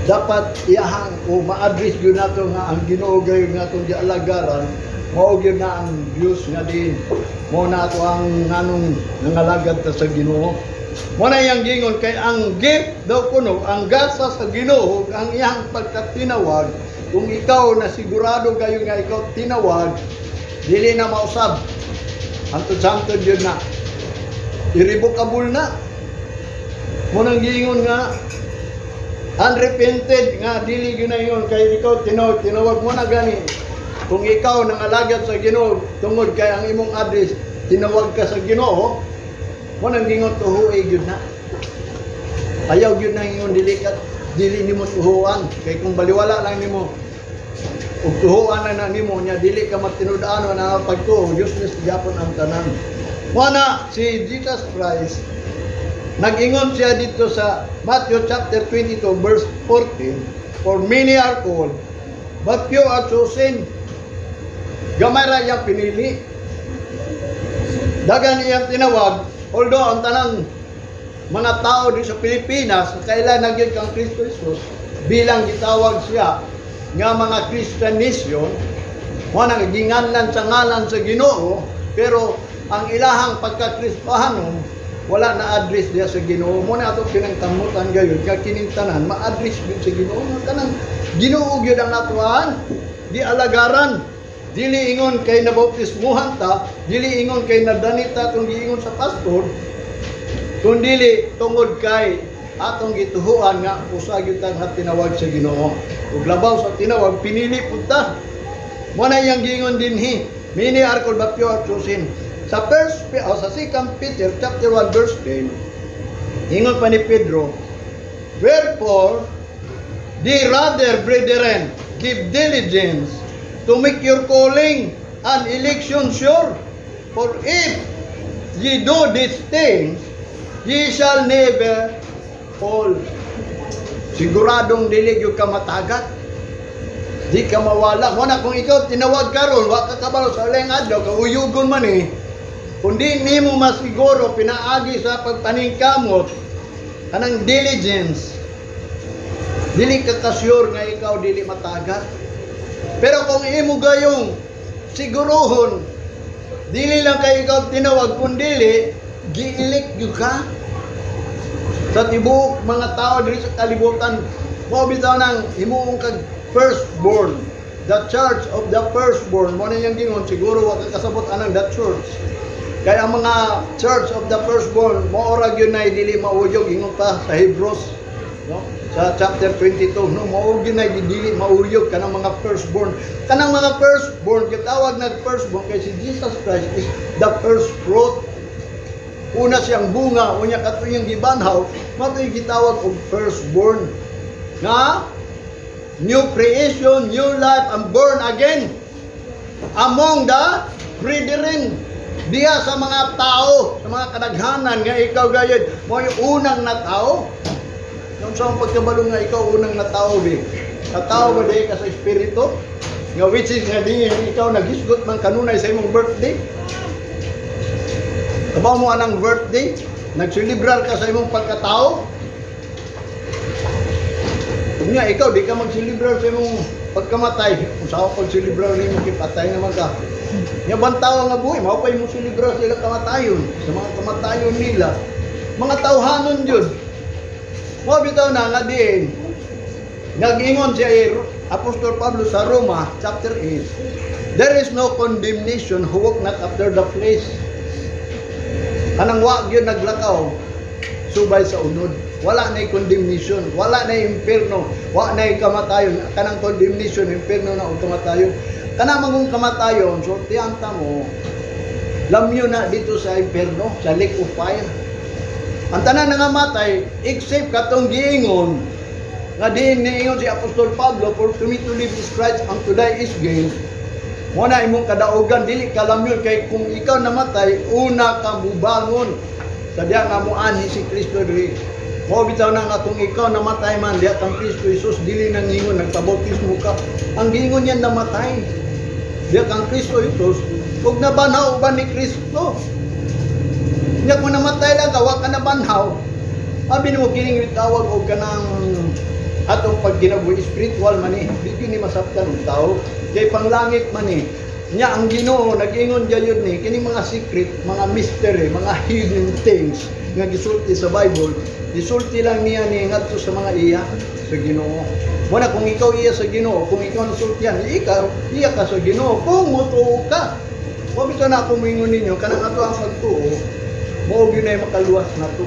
dapat iyahang o ma-address gyud nato nga ang Ginoo gayud nga atong gialagaran, mao gyud na ang Dios nga din mo na ato ang nganong nangalagad ta sa Ginoo. Mo na iyang gingon kay ang gift daw kuno, ang gasa sa Ginoo, ang iyang pagkatinawag. Kung ikaw na sigurado kayo nga ikaw tinawag, dili na mausab. Hantod-santod yun na irrevocable na. Mo nang giingon nga unrepented nga dili gyud na ingon kay ikaw tinawag, tinawag mo na gani. Kung ikaw nangalagad sa Ginoo tungod kay ang imong address, tinawag ka sa Ginoo, mo nang gingon tuhuoy gyud na. Ayaw gyud na ingon dili ka, dili nimo tuhuan, kay kung baliwala lang nimo ug tuhuan lang na nimo nya dili ka matinud-ano na pagtuo, useless gyapon ang tanan. Mo na si Jesus Christ, nag-ingon siya dito sa Matthew chapter 22 verse 14, "For many are called, but few are chosen." Gamay ra iyang pinili. Daghan iyang tinawag, although ang tanang mga tao dito sa Pilipinas, kailan na gyud kang Kristo Jesus, bilang gitawag siya nga mga Christian nation, mo nang ginganlan sa ngalan sa Ginoo, pero ang ilahang pagka-Kristohanon wala na address diya sa Ginoo. Mo na ato pinangkamutan gayud nga kining tanan ma-address gyud sa Ginoo, nga kanang Ginoo gyud ang atuan di alagaran. Dili ingon kay nabautismuhan ta, dili ingon kay nadanita atong giingon sa pastor, kundili tungod kay atong gituhuan nga usa gyud ta nga tinawag sa Ginoo. Ug labaw sa tinawag, pinili pud ta. Mo na iyang giingon dinhi, "Many are called but few are chosen." Sa first o sa Second Peter chapter 1 verse 10, ingon pa ni Pedro, "Wherefore, ye rather, brethren, give diligence to make your calling and election sure. For if ye do these things, ye shall never fall." Siguradong dili gyud ka matagat. Di ka mawala. Muna kung ikaw tinawag karon, wa ka kabalo sa laing adlaw, kauyugon man eh. Kung di nimo masiguro pinaagi sa pagpaningkamot, kanang diligence, dili ka ka-sure nga ikaw dili matagat. Pero kung imo gayong siguruhon, dili lang kay ikaw tinawag, kundili gi-elect gyud ka sa tibuok mga tao diri sa kalibutan. Mao bitaw nang himuong kag firstborn, the church of the firstborn. Mo na iyang gingon, siguro wa ka kasabot anang the church. Kaya ang mga church of the firstborn, mao ra gyud na dili mauyog, ingon pa sa Hebrews, no, sa chapter 22, no, mao gyud na dili mauyog kanang mga firstborn. Kanang mga firstborn, gitawag nag firstborn kay si Jesus Christ is the first fruit. Una siyang bunga, unya kato iyang gibanhaw, mao gitawag og firstborn. Nga new creation, new life, and born again among the brethren. Diha sa mga tao, sa mga kadaghanan nga ikaw gayud mo yung unang natao. Yung sa pagkabalo nga ikaw unang natao bi. Natao ba di ka sa espiritu? Nga which is nga di ikaw naghisgot man kanunay sa imong birthday. Kabaw mo anang birthday, nagselebrar ka sa imong pagkatao. Kung nga ikaw di ka magselebrar sa imong pagkamatay, kung sa ako pagselebrar nimo kay patay naman ka. Nya bantao nga buhi, mao pa imong selebrar sa ilang kamatayon, sa mga kamatayon nila. Mga tawhanon jud. Mao bitaw na nga diin nag-ingon si Apostol Pablo sa Roma chapter 8, "There is no condemnation who walk not after the flesh." Kanang wa gyud naglakaw subay sa unod. Wala na condemnation, wala na impierno, wa na kamatayon. Kanang condemnation, impierno na og kamatayon. Kanang mangong kamatayon, sultihan ta mo, lamyo na dito sa impierno, sa lake of fire. Ang tanan nga matay, except katong giingon, nga diin niingon si Apostol Pablo, "For to me to live is Christ, and to die is gain." Mo na imong kadaugan, dili ka lamyon kay kung ikaw namatay, una ka mubangon sa diya nga muanhi si Kristo diri. Mo bitaw na nga kung ikaw namatay man diya kang Kristo Jesus, dili nang ingon nagpabautismo ka. Ang giingon niya namatay diya kang Kristo Jesus. Ug nabanhaw uban ni Kristo. Nya kung namatay lang ka, wa ka nabanhaw. Abi nimo kining tawag og kanang atong pagkinabuhi, spiritual man ni, di gyud ni masabtan og tao. Kay panglangit man ni. Nya ang Ginoo nag-ingon gayud ni kining mga secret, mga mystery, mga hidden things nga gisulti sa Bible, gisulti lang niya ni ngadto sa mga iya sa Ginoo. Muna kung ikaw iya sa Ginoo, kung ikaw nasultihan, ikaw iya ka sa Ginoo kung motuo ka. Wa bitaw na ako moingon ninyo kanang ato ang pagtuo, mao gyud na makaluwas nato.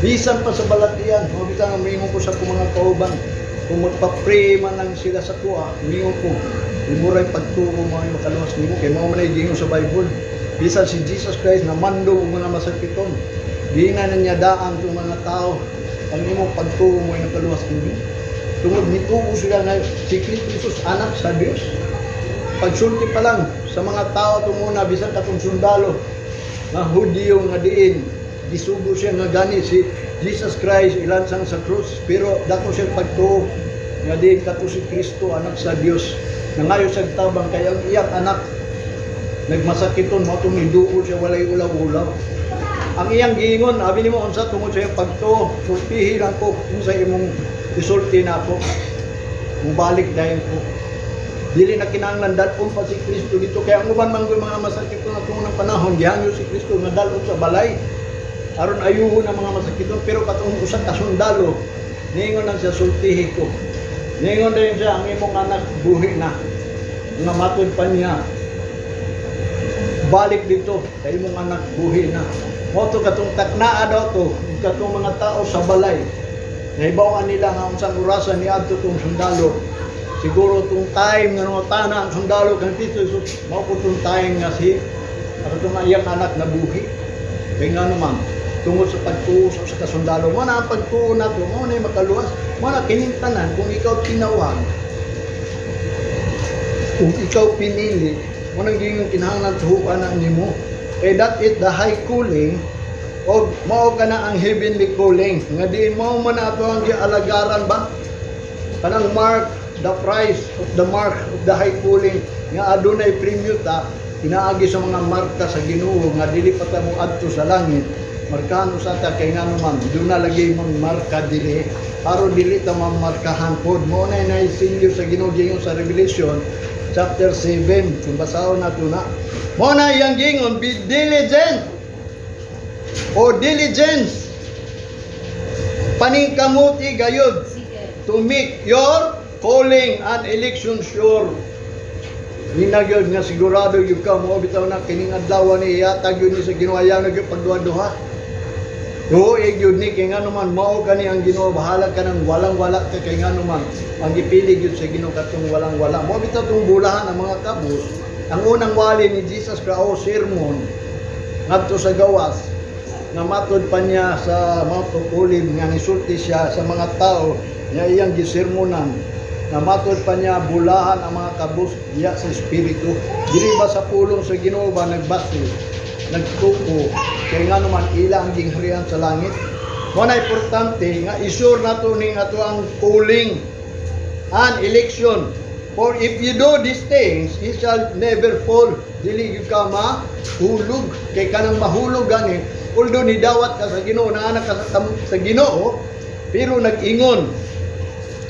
Bisan pa sa balatian, mao bitaw ang moingon ko sa akong mga kauban, kung magpa-pray man lang sila sa kuha, moingon ko, imo ray pagtuo mo ay makaluwas nimo kay mao man ay giingon sa Bible. Bisan si Jesus Christ na mando og mga masakiton, giingnan na niya daan sa mga tao, ang imong pagtuo mo ay nakaluwas ninyo. Tungod nituo sila nga si Kristo Jesus anak sa Dios. Pagsulti pa lang sa mga tao tumuna, bisan katong sundalo nga Hudiyo nga diin gisugo siya nga gani si Jesus Christ ilansang sa krus, pero dako siya pagtuo nga diin kato si Kristo anak sa Dios. Nangayo sa tabang kay ang iyang anak nagmasakiton, mao tong niduol siya, walay ulaw-ulaw. Ang iyang giingon, abi nimo unsa, tungod sa iyang pagtuo, sultihi lang ko kung sa imong isulti na ako, mubalik dayon ko. Dili na kinahanglan dal-on pa si Kristo dito kaya ang uban man gyud mga masakiton na tungod ng panahon gihangyo si Kristo nga dal-on sa balay aron ayuhon ang mga masakiton, pero katong usa ka sundalo niingon lang siya, "Sultihi ko." Niingon din siya, "Ang imong anak buhi na." Nga matod pa niya, "Balik dito kay imong anak buhi na." Mao to katong taknaa daw to ug katong mga tao sa balay, nahibaw-an nila nga unsang orasa niadto tong sundalo. Siguro tong time nga nangutana ang sundalo kang Kristo Jesus, mao po tong time nga si katong iyang anak nabuhi. Kay nga naman, tungod sa pagtuo sa kasundalo, mo na ang pagtuo nato, mo na makaluwas, mo na kining tanan. Kung ikaw tinawag, kung ikaw pinili, mo nang giingon kinahanglan tuhuan na nimo. Kay that is the high calling og mao ka na ang heavenly calling nga di mo man ato ang gialagaran ba, kanang mark, the price of the mark of the high calling nga adunay premyo ta pinaagi sa mga marka sa Ginoo nga dili pa ta mo adto sa langit, markahan usa ta. Kay ngano man, duna lagi mong marka dili aron dili ta mamarkahan pod. Mo na naisilyo sa Ginoo, giingon sa Revelation chapter 7. Kung basahon nato na, mo na iyang giingon, "Be diligent" o diligence, paningkamuti gayud, Sige. "to make your calling and election sure." Nina gyud nga sigurado gyud ka mo bitaw na kining adlaw ni ihatag gyud ni sa Ginoo, ayaw na gyud pagduha-duha. Tuig gyud ni kay ngano man mao kani ang Ginoo, bahala ka nang walang-wala ka, kay ngano man ang gipili gyud sa Ginoo katong walang-wala. Mo bitaw tong bulahan ang mga kabus. Ang unang wali ni Jesus Christ o sermon ngadto sa gawas nga matod pa niya sa Mount of Olive nga nisulti siya sa mga tao nga iyang gisermonan, nga matod pa niya bulahan ang mga kabus diya sa espiritu. Dili ba sa pulong sa Ginoo ba nagbase, nagtuo, kay nga naman ila ang gingharian sa langit? Mo na importante nga isure nato ning ato ang calling and election. For if you do these things, ye shall never fall. Dili gyud ka mahulog. Kay kanang mahulog gani, although nidawat ka sa Ginoo, naanak ka sa Ginoo, pero nag-ingon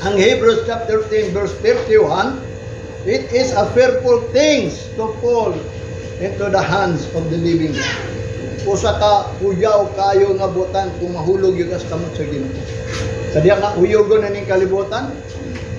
ang Hebrews chapter 10 verse 31, "It is a fearful things to fall into the hands of the living God." Usa ka kuyaw kayo nga butan kung mahulog yung kas kamot sa Ginoo. Sa diya nga uyugon na ning kalibutan,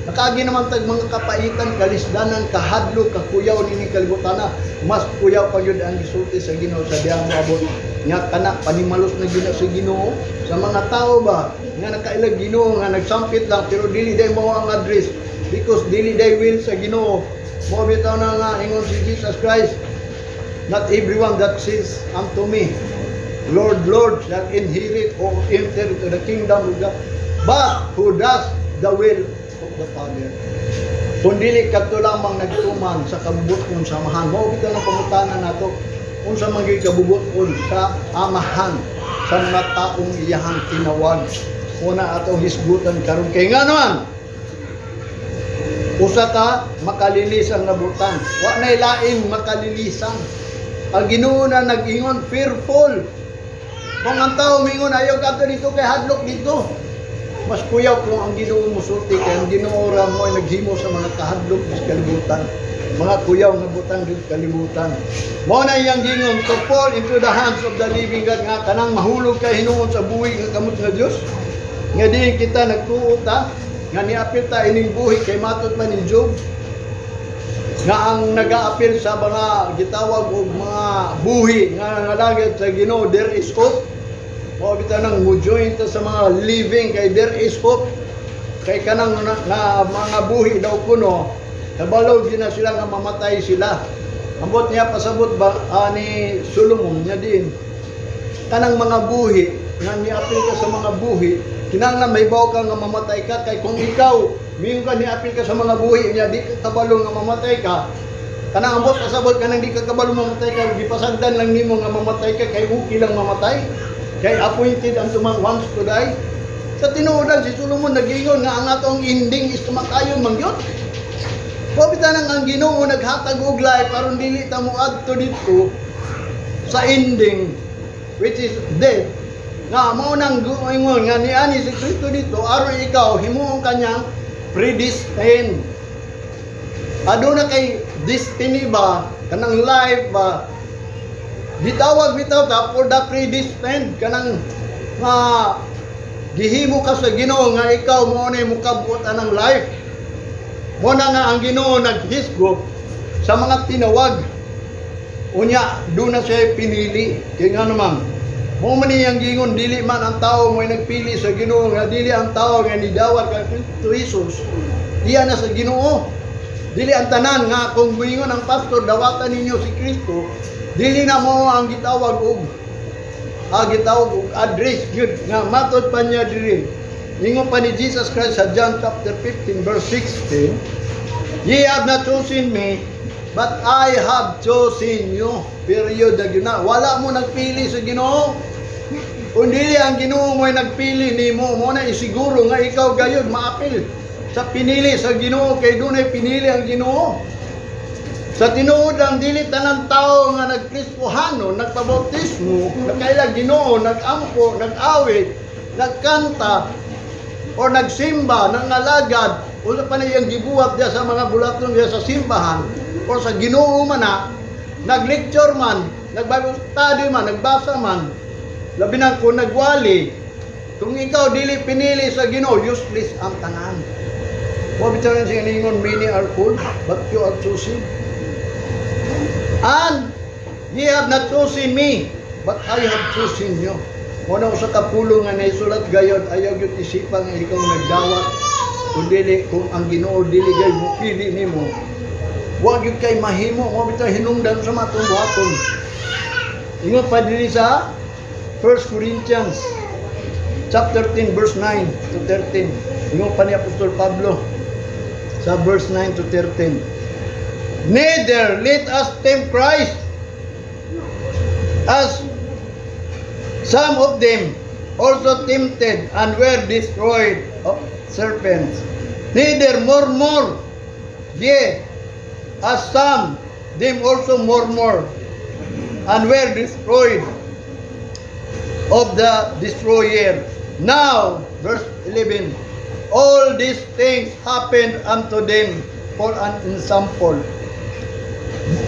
nakaagi naman tag mga kapaitan, kalisdanan, kahadlok, kakuyaw nining kalibutan na mas kuyaw pa gyud ang gisulti sa Ginoo sa diya moabot nga kana panimalos na gyud na sa Ginoo sa mga tao ba nga nakailag Ginoo nga nagsampit lang, pero dili day mao ang address because dili day will sa Ginoo. Mo bitaw na nga ingon si Jesus Christ, "Not everyone that says unto me, 'Lord, Lord,' shall inherit or enter into the kingdom of God, but who does the will of the Father." Kung dili kadto lamang nagtuman sa kabubuton sa Amahan, mao bitaw ng pangutana nato, unsa man gyud kabubuton sa Amahan sa mga taong iyahang tinawag? Una atong hisgutan karon kay nga naman Usa ka makalilisan nga butang. Wa nay lain makalilisan. Ang Ginoo na nag-ingon, fearful. Kung ang tao mingon, "Ayaw ka dito kay hadlok dito." Mas kuyaw kung ang Ginoo musulti kay ang Ginoo ra mo ay naghimo sa mga kahadlok sa kalibutan. Mga kuyaw nga butang sa kalibutan. Mao na iyang gingon to fall into the hands of the living God, nga kanang mahulog kay hinuon sa buhi nga kamot nga Dios. Nga diin kita nagtuo ta nga niapil ta ining buhi kay matod man ni Job nga ang nagaapil sa mga gitawag og mga buhi nga nangalagad sa Ginoo, there is hope. Mao bitaw nang mo join ta sa mga living kay there is hope, kay kanang na mga buhi daw kuno, kabalo gyud na sila nga mamatay sila. Ambot niya pasabot ba ani Solomon niya din kanang mga buhi nga niapil ka sa mga buhi, kinahanglan may ka nga mamatay ka, kay kung ikaw mingon ka niapil ka sa mga buhi niya, di ka kabalo nga mamatay ka. Kanang ambot kasabot, kanang di ka kabalo mamatay ka, gipasagdan lang nimo nga mamatay ka kay okay lang mamatay kay appointed unto man once to die. Sa tinuod lang, si Solomon nag-ingon nga ang atong ending is kamatayon man gyud. Mao bitaw nang ang Ginoo naghatag og life aron dili ta moadto didto sa ending, which is death, nga mao nang ingon nga niani si Kristo dito aron ikaw himuon kanyang predestined. Aduna kay destiny ba, kanang life ba, gitawag bitaw ta for the predestined, kanang nga gihimo ka sa Ginoo nga ikaw mo na mukabot anang life. Mo na nga ang Ginoo naghisgo sa mga tinawag. Unya, doon na siya pinili. Kaya nga naman, mo man niyang gingon, dili man ang tao mo nagpili sa Ginoo, nga dili ang tao nga nidawat kay Kristo Jesus. Iya na sa Ginoo. Dili ang tanan nga kung muingon ang pastor, "Dawatan ninyo si Kristo," dili na mo ang gitawag og address gyud nga matod pa niya diri. Ingon pa ni Jesus Christ sa John chapter 15 verse 16, "Ye have not chosen me, but I have chosen you." Period na gyud na. Wala mo nagpili sa Ginoo. Kung dili ang Ginoo mo ay nagpili nimo, mo na isiguro nga ikaw gayud maapil sa pinili sa Ginoo kay dunay pinili ang Ginoo. Sa tinuod lang, dili tanan tao nga nagkristohano, nagpabautismo, nakaila Ginoo, nagampo, nag-awit, nagkanta, or nagsimba, nangalagad, unsa pa na iyang gibuhat diya sa mga bulaton diya sa simbahan, or sa Ginoo man na, nag-lecture man, nag-Bible study man, nagbasa man, labi na kung nagwali, kung ikaw dili pinili sa Ginoo, useless ang tanan. Wa bitaw na siya ningon, "Many are called, but few are chosen." And ye have not chosen me, but I have chosen you. Mao na usa ka pulong nga naisulat gayon, ayaw gyud isipan nga ikaw nagdawat. Kung dili, kung ang Ginoo dili gay mo pili nimo, wa gyud kay mahimo. Mo bitaw hinungdan sa matong buhaton. Ingon pa diri sa 1 Corinthians chapter 10 verse 9 to 13. Ingon pa ni Apostol Pablo sa verse 9 to 13. "Neither let us tempt Christ, as some of them also tempted and were destroyed of serpents. Neither murmur ye, as some them also murmur and were destroyed of the destroyer. Now," verse 11, "all these things happened unto them for an example.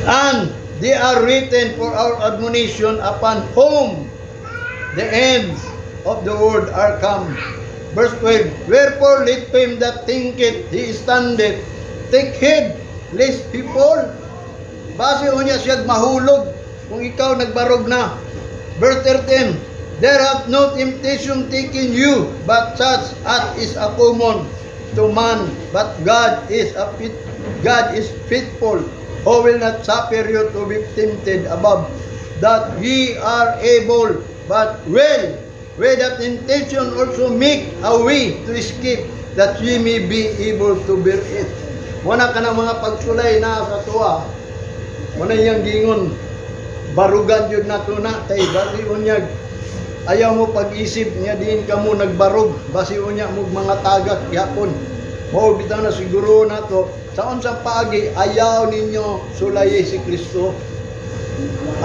And they are written for our admonition, upon whom the ends of the world are come. Verse 12, Wherefore let him that thinketh he standeth take heed lest he fall." Base unya siya mahulog kung ikaw nagbarog na. Verse 13, "There hath no temptation taken you, but such as is a common to man. But God is faithful, who will not suffer you to be tempted above that ye are able, but will with that temptation also make a way to escape, that ye may be able to bear it." Wala ka ng mga pagsulay na sa tuwa. Wala niyang gingon, barugan yun nato na, kay basi unyag, ayaw mo pag-isip niya diin ka mo nagbarog, basi unya mo mga tagak yapon. Mao bitaw na siguro nato sa unsang paagi, ayaw ninyo sulayi si Kristo.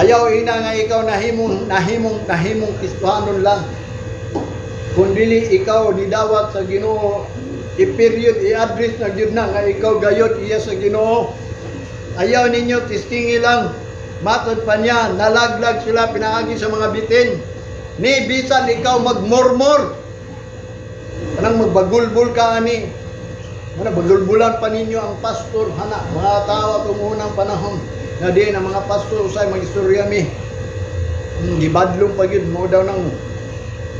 Ayaw ina nga ikaw nahimong nahimong nahimong Kristohanon lang. Kung dili ikaw nidawat sa Ginoo, i-period, i-address na gyud na nga ikaw gayod iya sa Ginoo. Ayaw ninyo testingi lang. Matod pa niya, nalaglag sila pinaagi sa mga bitin. Ni bisan ikaw magmurmur. Kanang magbagulbul ka ani. Mana bagulbulan pa ninyo ang pastor hana, mga tao atong unang panahon na di ang mga pastor usay magistorya mi. Gibadlong pa gyud mo daw nang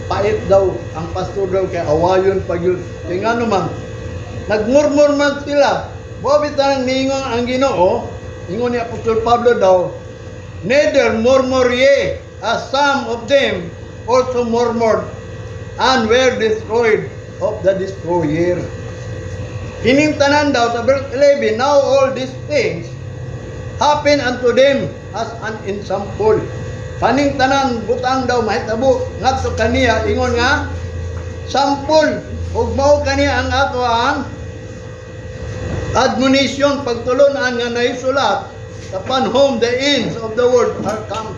pait daw ang pastor daw kay awayon pa gyud. Kay ngano man nagmurmur man sila. Mao bitang niingon ang Ginoo, ingon ni Apostol Pablo daw, "Neither murmur ye, as some of them also murmured and were destroyed of the destroyer." Kining tanan daw sa verse 11, now all these things happen unto them as an example. Kaning tanan butang daw mahitabo ngadto kaniya ingon nga sample ug mao kaniya ang ato ang admonition, pagtulunan nga naisulat upon whom the ends of the world are come.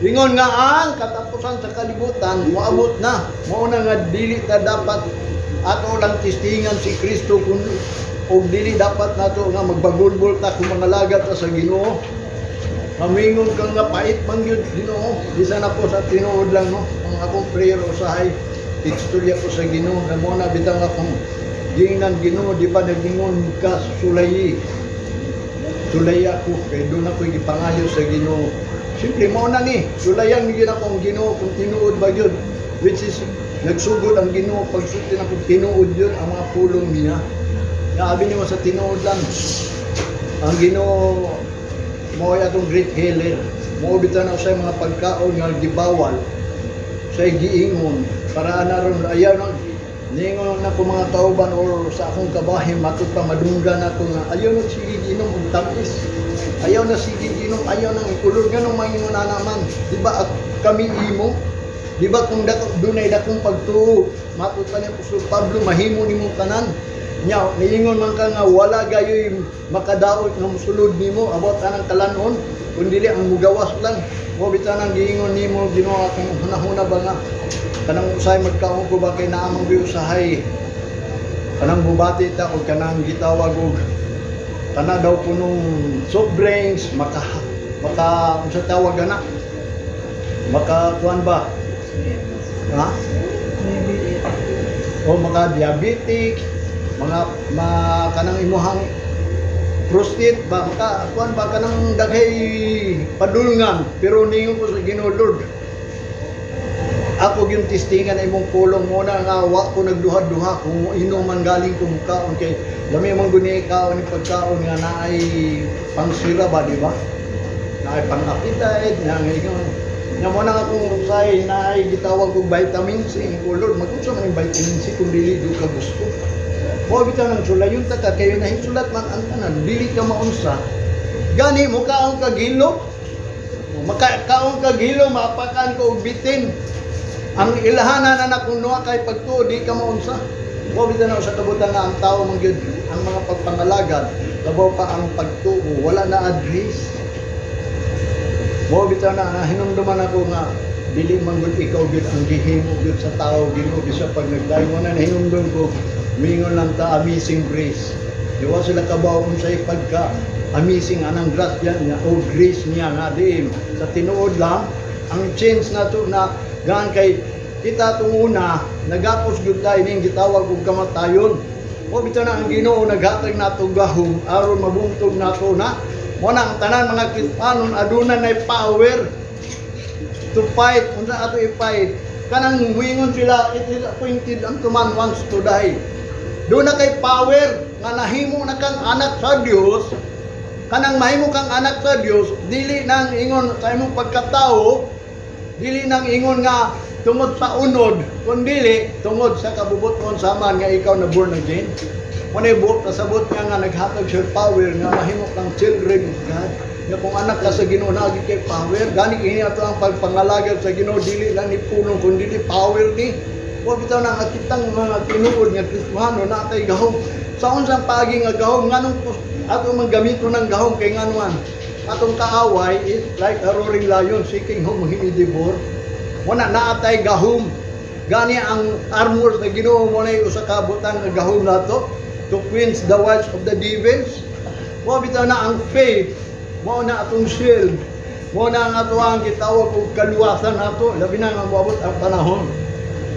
Ingon nga ang katapusan sa kalibutan moabot na. Mao na nga dili ta dapat ato lang testingan si Kristo kung og dili dapat nato nga magbagulbol ta kung mga lagat ta sa Ginoo. Mamingon ka nga pait man gyud Ginoo. Bisan ako sa tinuod lang, no. Ang akong prayer usahay istorya ko sa Ginoo nga mo na bitang akong giingnan, "Ginoo, di ba nagingon ka sulayi? Sulay ako kay doon ako gipangayo sa Ginoo." Simple mao na ni. Sulayan gyud ako ang Ginoo kung tinuod ba gyud. Which is nagsugod ang Ginoo pagsulti na kung tinuod yun ang mga pulong niya. Nga abi nimo sa tinuod lang. Ang Ginoo mao atong great healer. Mao bitaw na sa mga pagkaon nga gibawal sa giingon para ana ron ayaw na ningon na ko mga kauban or sa akong kabahin, matud pa madunggan ako nga ayaw na sige inom og tamis, ayaw na sige inom, ayaw nang ikulor. Nganong mangingon na naman, di ba at kami imo, di ba kung dako dunay dakong pagtuo, matud pa ni Apostol Pablo, mahimo nimong tanan nya. Niingon man ka nga wala gayoy makadaot nga mosulod nimo about anang kalanon kun dili ang mugawas lang mo. Bitaw nang giingon nimo Ginoo, akong hunahuna ba nga kanang usahay magkaon ko ba kay naamang bi usahay kanang bubati ta og kanang gitawag og kana daw punong soft drinks, maka maka unsa tawag ana, maka kuan ba, ha, o maka diabetic, mga ma kanang imuhang prostate ba, maka kuan ba, kanang daghay padulngan. Pero ningon ko sa Ginoo, "Lord, ako yung testingan ay imong pulong." Mo na nga wa ko nagduha-duha kung inom man galing ko mukaon kay lami man guni kaon ni pagkaon nga naay pangsira ba, di ba, naay pang-appetite nga ingon nga mo na nga kung usay naay gitawag og vitamin C ko, "Lord, mag-unsa man yung vitamin C kung dili jud ka gusto?" Mo bitaw nang sulayon ta ka kayo nahisulat man ang tanan, dili ka maunsa gani mo kaon ka gilo, makaon ka gilo, mapakan ko og bitin. Ang ilhanan na kung nuha kay pagtuo, di ka maunsa. Mo bitaw na sa kabutan nga ang tao man gyud ang mga pagpangalagad, labaw pa ang pagtuo wala na address. Mo bitaw na nahinumduman ako nga dili man gud ikaw gyud ang gihimo gyud sa tao, Ginoo, bisa pag nagdayon mo na nahinumdum ko, mingon lang ta amazing grace. Di wa sila kabaw unsay pagka amazing anang grasya niya o grace niya nga di sa tinuod lang ang change na to na gaan kay kita itong una nagapos gyud tayo ning gitawag og kamatayon. Mo bitaw na ang Ginoo naghatag nato gahom aron mabuntog nato na. Mo na ang tanan mga Kristanon aduna nay power to fight. Unsa ato i-fight? Kanang muingon sila, "It is appointed unto man once to die." Doon na kay power nga nahimo na kang anak sa Dios. Kanang mahimo kang anak sa Dios, dili nang ingon sa imong pagkatao, dili nang ingon nga tungod sa unod, kundi tungod sa kabubuton sama nga ikaw na born again. Muna buot kasabot niya nga naghatag siya power nga mahimo kang children of God. Nga kung anak ka sa Ginoo, naagi kay power. Gani ini ato ang pagpangalagad sa Ginoo, dili lang ni pulong kundi power ni. Wa bitaw na nga kitang mga tinuod nga Kristiyano na kay gahom. Sa unsang paagi nga gahom, nganong ato man gamito ng gahom? Kay nganuan atong kaaway is like a roaring lion seeking whom he may devour. Wala naa tay gahom. Gani ang armor sa Ginoo mo na usa ka butang nga gahom nato to quench the wiles of the devils. Mo bitaw na ang faith, mo na atong shield, mo na ang ato ang gitawag og kaluwasan nato, labi na nga moabot ang panahon.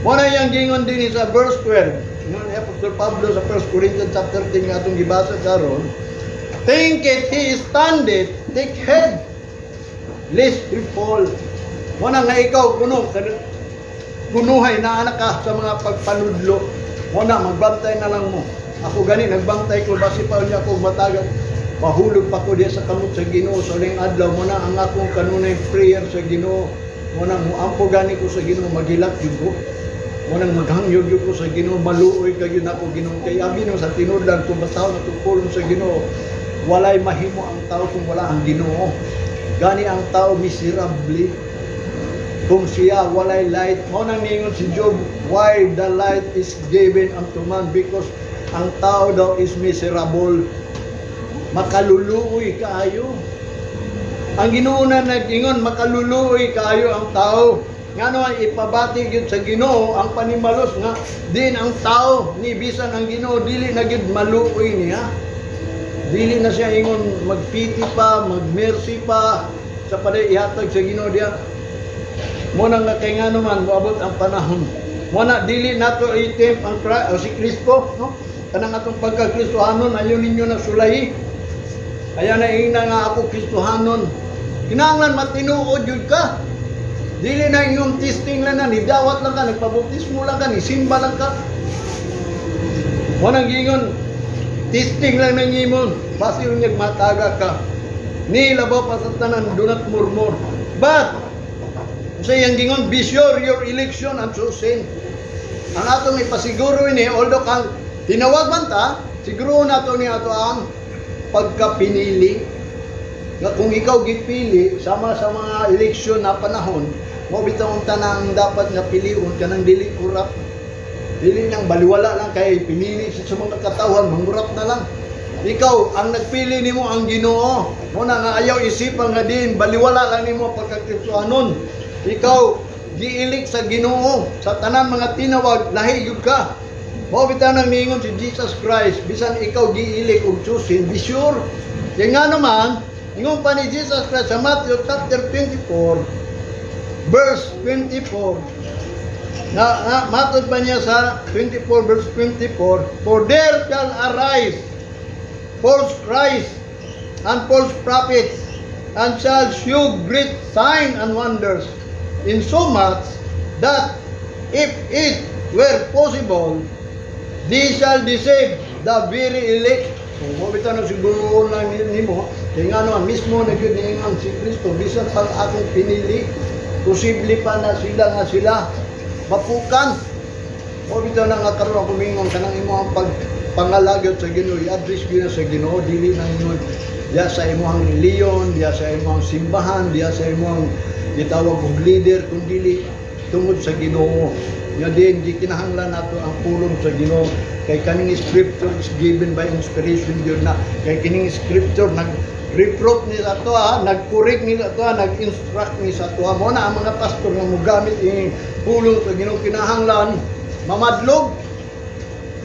Mo na iyang gingon din sa verse 12. Ingon ni Apostol Pablo sa 1 Corinthians chapter 13 nga atong gibasa karon, "Thinketh he standeth, take heed lest he fall." Mo na nga ikaw kuno kunuhay na anak ka sa mga pagpanudlo. Mo na magbantay na lang mo. Ako gani nagbantay ko, basi pa niya ako matagak, mahulog pa ko diya sa kamot sa Ginoo sa uling adlaw. Mo na ang akong kanunay prayer sa Ginoo. Mo na muampo gani ko sa Ginoo, maghilak jud ko. Mo nang maghangyog jud ko sa Ginoo, maluoy ka gyud nako, Ginoo, kay abi no sa tinuod lang kung basahon atong pulong sa Ginoo, walay mahimo ang tao kung wala ang Ginoo. Gani ang tao miserable kung siya walay light. Mo nang ningon si Job, "Why the light is given unto man?" Because ang tao daw is miserable, makaluluoy kaayo. Ang Ginoo na nag-ingon, makaluluoy kaayo ang tao. Ngano ang ipabati gyud sa Ginoo ang panimalos nga din ang tao ni bisan ang Ginoo dili na gyud maluoy niya. Dili na siya ingon magpiti pa, magmercy pa sa paday ihatag sa Ginoo diya. Mo na nga kay ngano man moabot ang panahon. Mo na dili nato i-tempt ang o si Kristo, no? Kanang atong pagka-Kristohanon, ayaw ninyo na sulayi. Ayaw na ingna nga ako Kristohanon. Kinahanglan matinuod jud ka. Dili na inyong testing lang na, nidawat lang ka, nagpabautismo lang ka, nisimba lang ka. Wanang gingon, testing lang nang imon. Basi unyag mataga ka. Ni labaw pa sa tanan, do not murmur. But, sa iyang gingon, "Be sure your election and choosing." Ang atong ipasiguro ini, although kang tinawag man ta, siguro nato ni ato ang pagkapinili. Nga kung ikaw gipili sama sa mga eleksyon na panahon, mo bitaw ang tanang dapat nga piliun kanang dili kurap. Dili nang baliwala lang kay pinili sa mga katawhan, mangurap na lang. Ikaw ang nagpili nimo ang Ginoo. Mo na nga ayaw isipan nga din baliwala lang nimo pagkakristohanon. Ikaw giilik sa Ginoo sa tanan mga tinawag, lahi gyud ka. Mao bitaw nang niingon si Jesus Christ, bisan ikaw giilik og choosing, be sure. Kaya nga naman, ingon pa ni Jesus Christ sa Matthew chapter 24, verse 24, na matod pa niya sa 24 verse 24, "For there shall arise false Christ and false prophets and shall shew great sign and wonders, insomuch that if it were possible, they shall deceive the very elect." So, mo bitaw na siguro lang nimo, kay nga naman mismo na gyud niingon si Kristo, bisan pang akong pinili, posible pa na sila nga sila mapukan. Mo bitaw na nga karon ako mingon kanang imo ang pag pangalagad sa Ginoo, i-address gyud na sa Ginoo, dili nang ingon diya sa imong reliyon, diya sa imong simbahan, diya sa imong gitawag og leader, kun dili tungod sa Ginoo. Nga din gikinahanglan nato ang pulong sa Ginoo kay kaning scripture is given by inspiration gyud na, kay kining scripture nag reproof ni sa ato, nag-correct ni sa ato, nag-instruct ni sa ato. Mo na ang mga pastor nga mogamit ini pulong sa Ginoo kinahanglan mamadlog.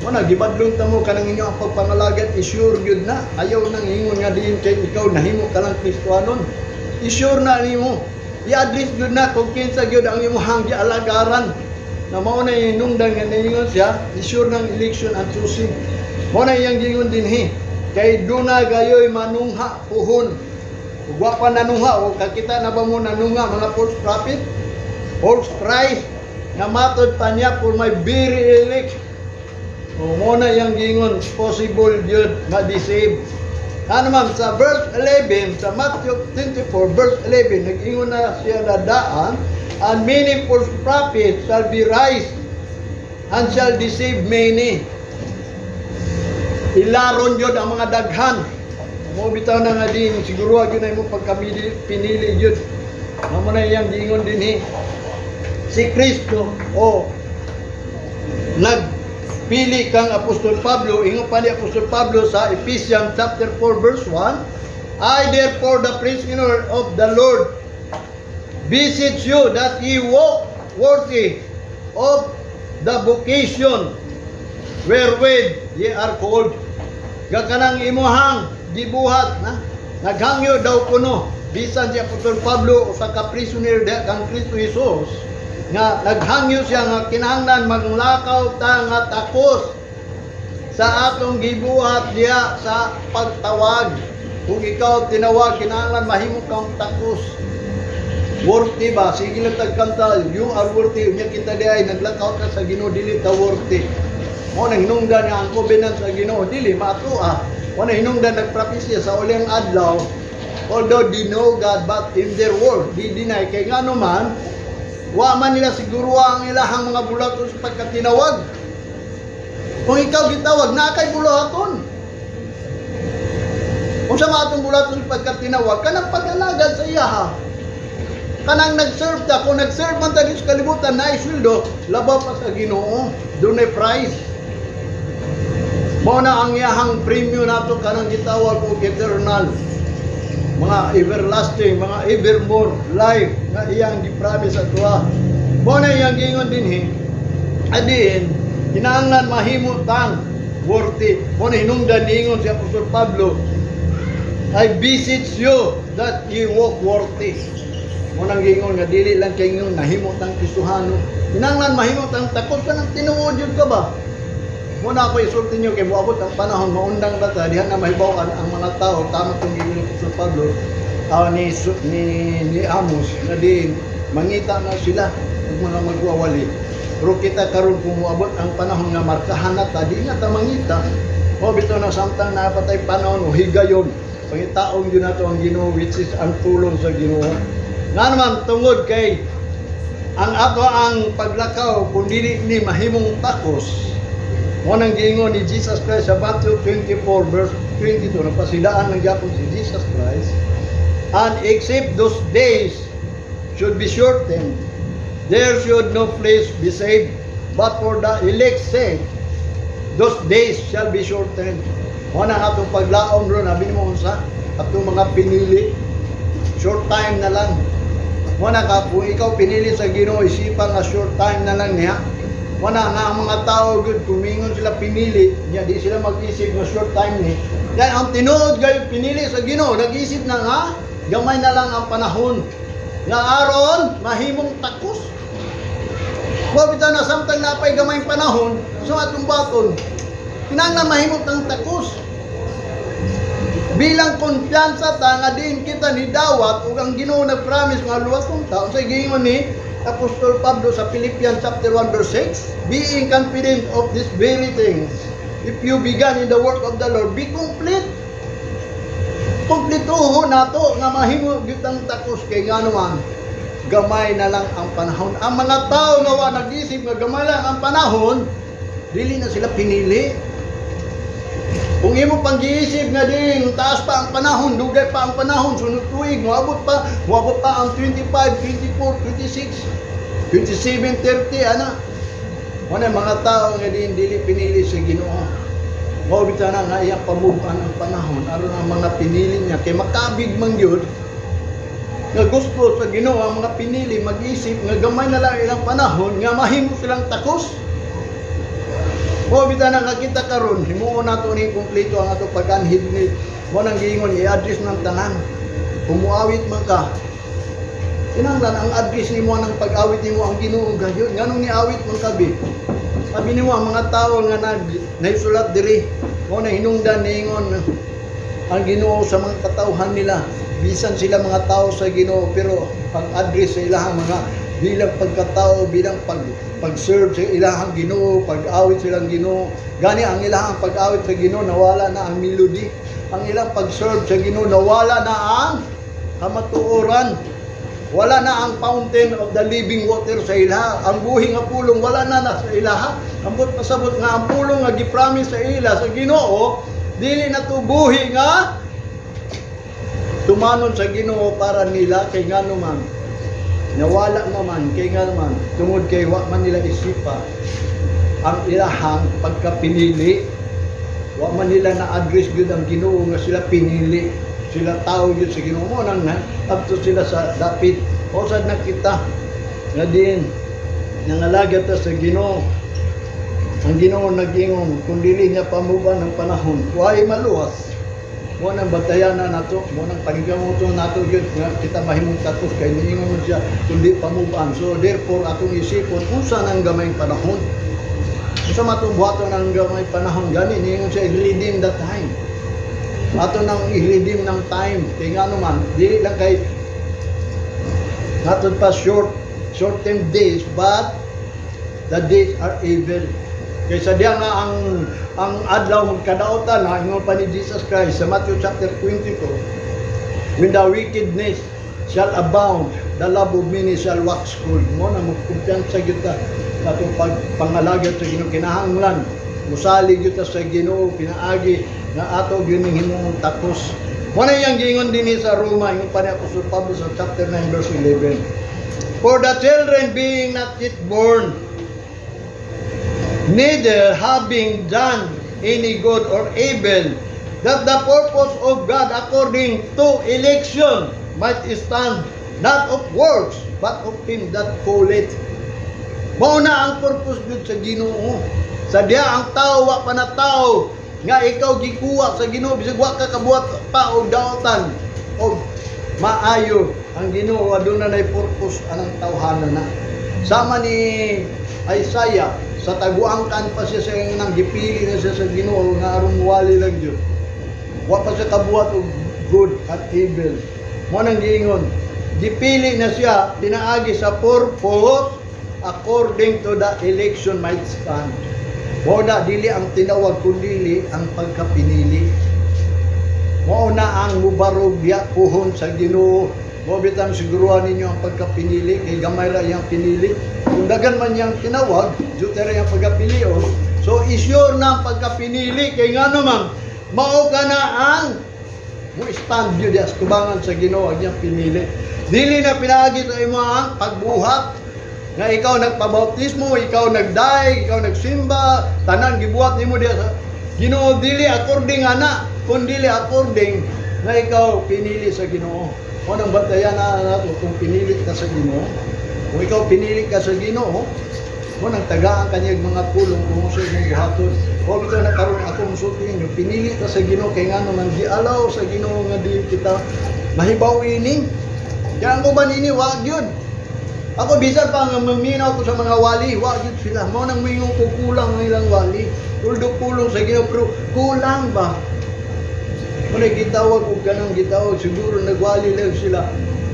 Mo na gibadlong ta mo kanang inyo ang pagpangalagad, i-sure gyud na. Ayaw nang ingon nga diin kay ikaw nahimo ka lang Kristohanon. I-sure na nimo. I-address gyud na kung kinsa gyud ang imong gialagaran. Na mao na hinungdan nga niingon siya, i-sure ng election and choosing. Mao na iyang gingon dinhi. Kay duna gayoy manungha puhon. Ug wa pa nanungha o kakita na ba mo nanungha mga false prophet? False Christ nga matod pa niya, "For my very elect." O mo na iyang gingon, possible gyud ma-deceive. Ano ma'am, sa verse 11, sa Matthew 24, verse 11, nag-ingon na siya na daan, "And many false prophets shall be raised and shall deceive many." Ilaron yun ang mga daghan. Mo bitaw na nga din, siguro gyud na imo pagkamili pinili yun. Mamo na iyang giingon dinhi. Si Kristo o nag Gipili kang Apostol Pablo, ingon pa ni Apostol Pablo sa Ephesians chapter 4 verse 1, "I therefore, the prisoner of the Lord, beseech you that ye walk worthy of the vocation wherewith ye are called." Ga kanang imuhang gibuhat na naghangyo daw kuno bisan si Apostol Pablo, usa ka prisoner diha kang Kristo Jesus, nga naghangyo siya nga kinahanglan maglakaw ta nga takos sa atong gibuhat diha sa pagtawag. Kung ikaw tinawag, kinahanglan mahimo kang takos. Worthy ba? Sige lang tagkanta, "You are worthy." Unya kita di ay naglakaw ta sa Ginoo, dili ta worthy. Mao nang hinungdan nga ang covenant sa Ginoo dili maatua. Mao nang hinungdan nagpropesya sa ulihang adlaw, although they know God, but in their world they deny, kay ngano man wa man nila siguro ang ilahang mga bulaton sa pagkatinawag. Kung ikaw gitawag, naa kay buluhaton. Kung sa mga atong buluhaton sa pagkatinawag, kanang pag-alagad sa iyaha. Kanang nag-serve ta, kung nag-serve man ta sa kalibutan, na sweldo, labaw pa sa Ginoo. Dunay price. Mao na ang iyahang premyo nato, kanang gitawag og eternal, mga everlasting, mga evermore life nga iyang gi-promise sa atoa. Mao na iyang giingon dinhi. Adiin, kinahanglan mahimo tang worthy. Mao na hinungdan niingon si Apostol Pablo, "I beseech you that ye walk worthy." Mao nang giingon nga dili lang kay ingon nahimo tang Kristohano. Kinahanglan mahimo tang takos ka ng tinuod yun ka ba? Mao na ako isulti niyo kay moabot ang panahon, maundang na ta diha na mahibaw-an ang mga tao tama tong giingon ni Apostol Pablo, ni Amos na din mangita na sila og mga magwawali. Pero kita karon, kung moabot ang panahon nga markahan na ta, di na ta mangita. O bitaw na samtang napatay panahon o higayon, pangitaon yun nato ang Ginoo, which is ang tulong sa Ginoo. Nga naman tungod kay ang ato ang paglakaw kung dili ni mahimong takos, mo nang giingon ni Jesus Christ sa Matthew 24 verse 22, nagpasidaan ng gyapon si Jesus Christ, "And except those days should be shortened, there should no flesh be saved, but for the elect sake those days shall be shortened." Mo na ang atong paglaom ron, abi nimo unsa atong mga pinili, short time na lang. Mo na ka kung ikaw pinili sa Ginoo, isipan nga short time na lang niya. Mo na nga ang mga tao gud kumingon sila pinili niya, di sila mag-isip nga short time ni. Kaya ang tinuod gayo pinili sa Ginoo, nag-isip na nga gamay na lang ang panahon nga aron mahimong takos. Wa bitaw na samtang napay gamay panahon sa atong baton. Kinahanglan mahimong tang takos. Bilang kumpiyansa ta nga diin kita ni dawat ug ang Ginoo nag-promise nga luwason ta, unsay giingon ni Apostol Pablo sa Philippians chapter 1 verse 6? "Being confident of these very things, if you began in the work of the Lord, be complete." Kumplituho nato nga mahimo gyud ang takos kay ngano man gamay na lang ang panahon. Ang mga tao nga wa nag-isip nga gamay lang ang panahon, dili na sila pinili. Kung imo pang giisip nga din taas pa ang panahon, dugay pa ang panahon, sunod tuig, moabot pa ang 25, 24, 26, 27, 30, ana. Wala mga tao nga din dili pinili sa Ginoo. Mao bitaw na nga iyang pamubuan ang panahon aron ang mga pinili niya, kay makabig man gyud nga gusto sa Ginoo ang mga pinili mag-isip nga gamay na lang ilang panahon nga mahimo silang takos. Mao bitaw na kakita karon, himuon nato ni kumpleto ang ato pag-anhid ni mo nang giingon i-address ng tanan. Kung muawit man ka, kinahanglan ang address nimo ng pag-awit nimo ang Ginoo gayon. Nganong niawit man ka bi? Sabi nimo ang mga tao nga nag naisulat diri, mo na hinungdan niingon ang Ginoo sa mga katawhan nila. Bisan sila mga tao sa Ginoo, pero pag-address sa ilahang mga bilang pagkatao, bilang pag-serve sa ilahang Ginoo, pag-awit silang Ginoo. Gani ang ilahang pag-awit sa Ginoo, nawala na ang melody. Ang ilang pag-serve sa Ginoo, nawala na ang kamatuoran. Wala na ang fountain of the living water sa ilaha. Ang buhi nga pulong wala na na sa ilaha. Ambot pasabot nga ang pulong nga gi-promise sa ila sa Ginoo, dili na to buhi nga tumanon sa Ginoo para nila, kay ngano man nawala naman, kay ngano man tungod kay wa man nila isipa. Ang ilahang pagkapinili. Wa man nila na-address gyud ang Ginoo nga sila pinili. Sila tao gyud sa Ginoo mo nang na adto sila sa dapit. O sad na kita nga din nangalagad ta sa Ginoo. Ang Ginoo nag-ingon kung dili niya pamuban ng panahon, way maluwas. Mo nang bantayan na nato, mo nang paningkamuton nato gyud nga kita mahimong takos kay niingon man siya kundi pamuban. So therefore atong isipon unsa nang gamayng panahon. Unsa matong buhaton ang gamay panahon? Gani niingon siya, redeem the time. Ato nang i-redeem ng time kay ngano man dili lang kay naton pa short term days, but the days are evil. Kay sa diya nga ang adlaw magkadaotan na, ingon pa ni Jesus Christ sa Matthew chapter 24, "When the wickedness shall abound, the love of many shall wax cold." Mo na magkumpiyansa gyud ta sa atong pagpangalagad sa Ginoo. Kinahanglan musalig gyud ta sa Ginoo pinaagi nga ato gyud ning himong takos. Mo na iyang giingon dinhi sa Roma, ingon pa ni Apostol Pablo sa chapter 9 verse 11, "For the children being not yet born, neither having done any good or evil, that the purpose of God according to election might stand, not of works, but of him that calleth." Mao na ang purpose gyud sa Ginoo. Sa diya ang tao wa pa na tao nga ikaw gikuha sa Ginoo bisag wa ka kabuhat pa og daotan og maayo, ang Ginoo aduna nay purpose anang tawhana na. Sama ni Isaiah, sa taguangkan pa siya sa iyang nang gipili na siya sa Ginoo nga aron wali lang gyud. Wa pa siya kabuhat og good at evil. Mo nang giingon, gipili na siya pinaagi sa purpose according to the election might stand. Mao na dili ang tinawag kundi ang pagkapinili. Mao na ang mubarog diya puhon sa Ginoo. Mao bitang siguruhan ninyo ang pagkapinili kay gamay ra iyang pinili. Kung dagan man niyang tinawag, juta ra iyang pagkapilion. So isure na ang pagkapinili kay ngano man mao ka na ang mo stand yun diya sa tubangan sa Ginoo ang iyang pinili. Dili na pinaagi sa imo ang pagbuhat nga ikaw nagpabautismo, ikaw nagdaig, ikaw nagsimba, tanan gibuhat nimo diya sa Ginoo, dili according ana, kundi according nga ikaw pinili sa Ginoo. Mo nang bantayan na nato kung pinili ka sa Ginoo. Kung ikaw pinili ka sa Ginoo, mo nang tagaan kanyang mga pulong kung unsa imong buhaton. O bitaw na karon ako musulti ninyo, pinili ta sa Ginoo kay ngano man gialaw sa Ginoo nga di kita mahibaw ini. Kaya ang uban ini wa gyud. Ako bisan pa nga maminaw ko sa mga wali, wa gyud sila. Mao nang moingon ko kulang ang ilang wali. Tuldo pulong sa Ginoo pero kulang ba? Muna gitawag og kanang gitawag, siguro nagwali lang sila.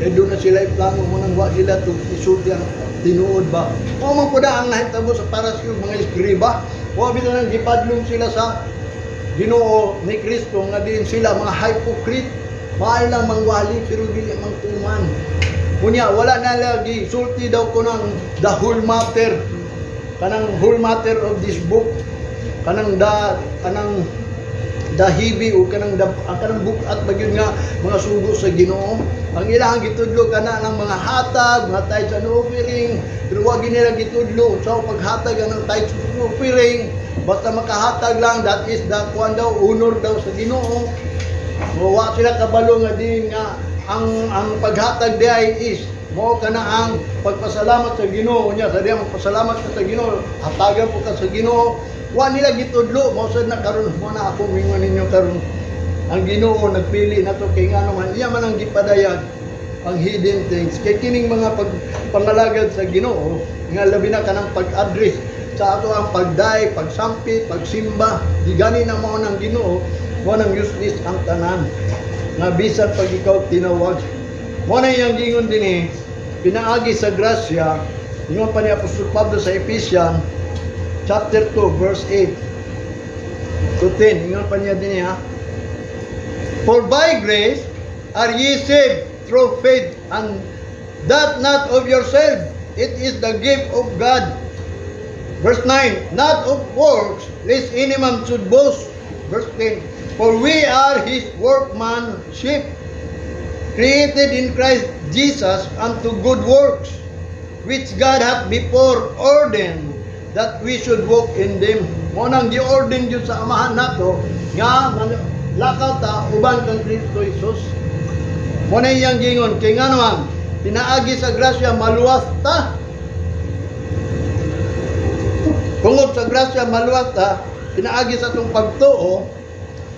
Eh doon na sila iplano mo nang wa sila to isulti ang tinuod ba. O man pud ang nahitabo sa Parasyo, mga eskriba. Wa bitaw nang gipadlong sila sa Ginoo ni Kristo nga din sila mga hypocrite. Maayo lang mangwali pero dili mangtuman. Unya wala na lagi sulti daw ko ng the whole matter. Kanang whole matter of this book. Kanang the heavy o kanang the, ang kanang book at magyud nga mga sugo sa Ginoo. Ang ilang gitudlo kana ng mga hatag, mga tithes and offering, pero wa gyud nila gitudlo sa paghatag ang tithes and offering. Basta makahatag lang, that is the kuan daw, honor daw sa Ginoo. Wa sila kabalo nga din nga ang paghatag di ay is mao kana ang pagpasalamat sa Ginoo niya. Sa diya magpasalamat ka sa Ginoo, hatagan po ka sa Ginoo. Wa nila gitudlo. Mao sad na karon, mo na ako mingon ninyo karon, ang Ginoo nagpili na to kay ngano man iya man ang gipadayag ang hidden things kay kining mga pagpangalagad sa Ginoo nga labi na kanang pag-address sa ato ang pagday, pagsampit, pagsimba, di gani na mao ng Ginoo, mao nang useless ang tanan nga bisan pag ikaw tinawag. Mo na iyang gingon din eh, pinaagi sa grasya, ingon pa ni Apostol Pablo sa Ephesians chapter 2 verse 8 to 10, ingon pa niya din ha. "For by grace are ye saved through faith, and that not of yourself. It is the gift of God." Verse 9, "Not of works, lest any man should boast." Verse 10, "For we are his workmanship, created in Christ Jesus unto good works, which God hath before ordained." that we should walk in them. Mao nang gi-ordain gyud sa Amahan nato nga lakaw ta uban kang Kristo Jesus. Mao na iyang gingon kay ngano man pinaagi sa grasya maluwas ta. Tungod sa grasya maluwas ta, pinaagi sa atong pagtuo,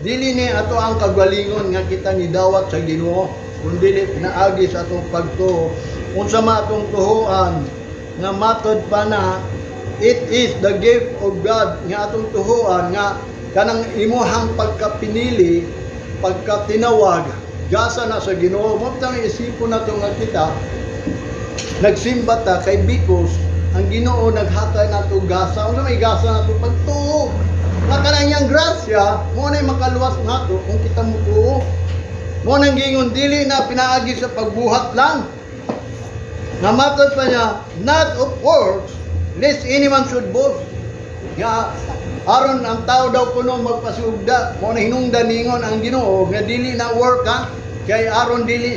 dili ni ato ang kagalingon nga kita nidawat sa Ginoo, kundi pinaagi sa atong pagtuo. Unsa man atong tuhuan nga matod pa na it is the gift of God nga atong tuhuan nga kanang imuhang pagkapinili, pagkatinawag, gasa na sa Ginoo. Mao tang isipon nato nga kita nagsimba ta kay because ang Ginoo naghatag nato gasa. Unsa may gasa nato? Pagtuo. Nga kanang iyang grasya, mao nay makaluwas nato kung kita mutuo. Mao nang giingon dili na pinaagi sa pagbuhat lang. Nga matod pa niya, not of works, lest any man should boast. Nga aron ang tao daw kuno magpasugda, mao na hinungdan ningon ang Ginoo nga dili na work ha, kay aron dili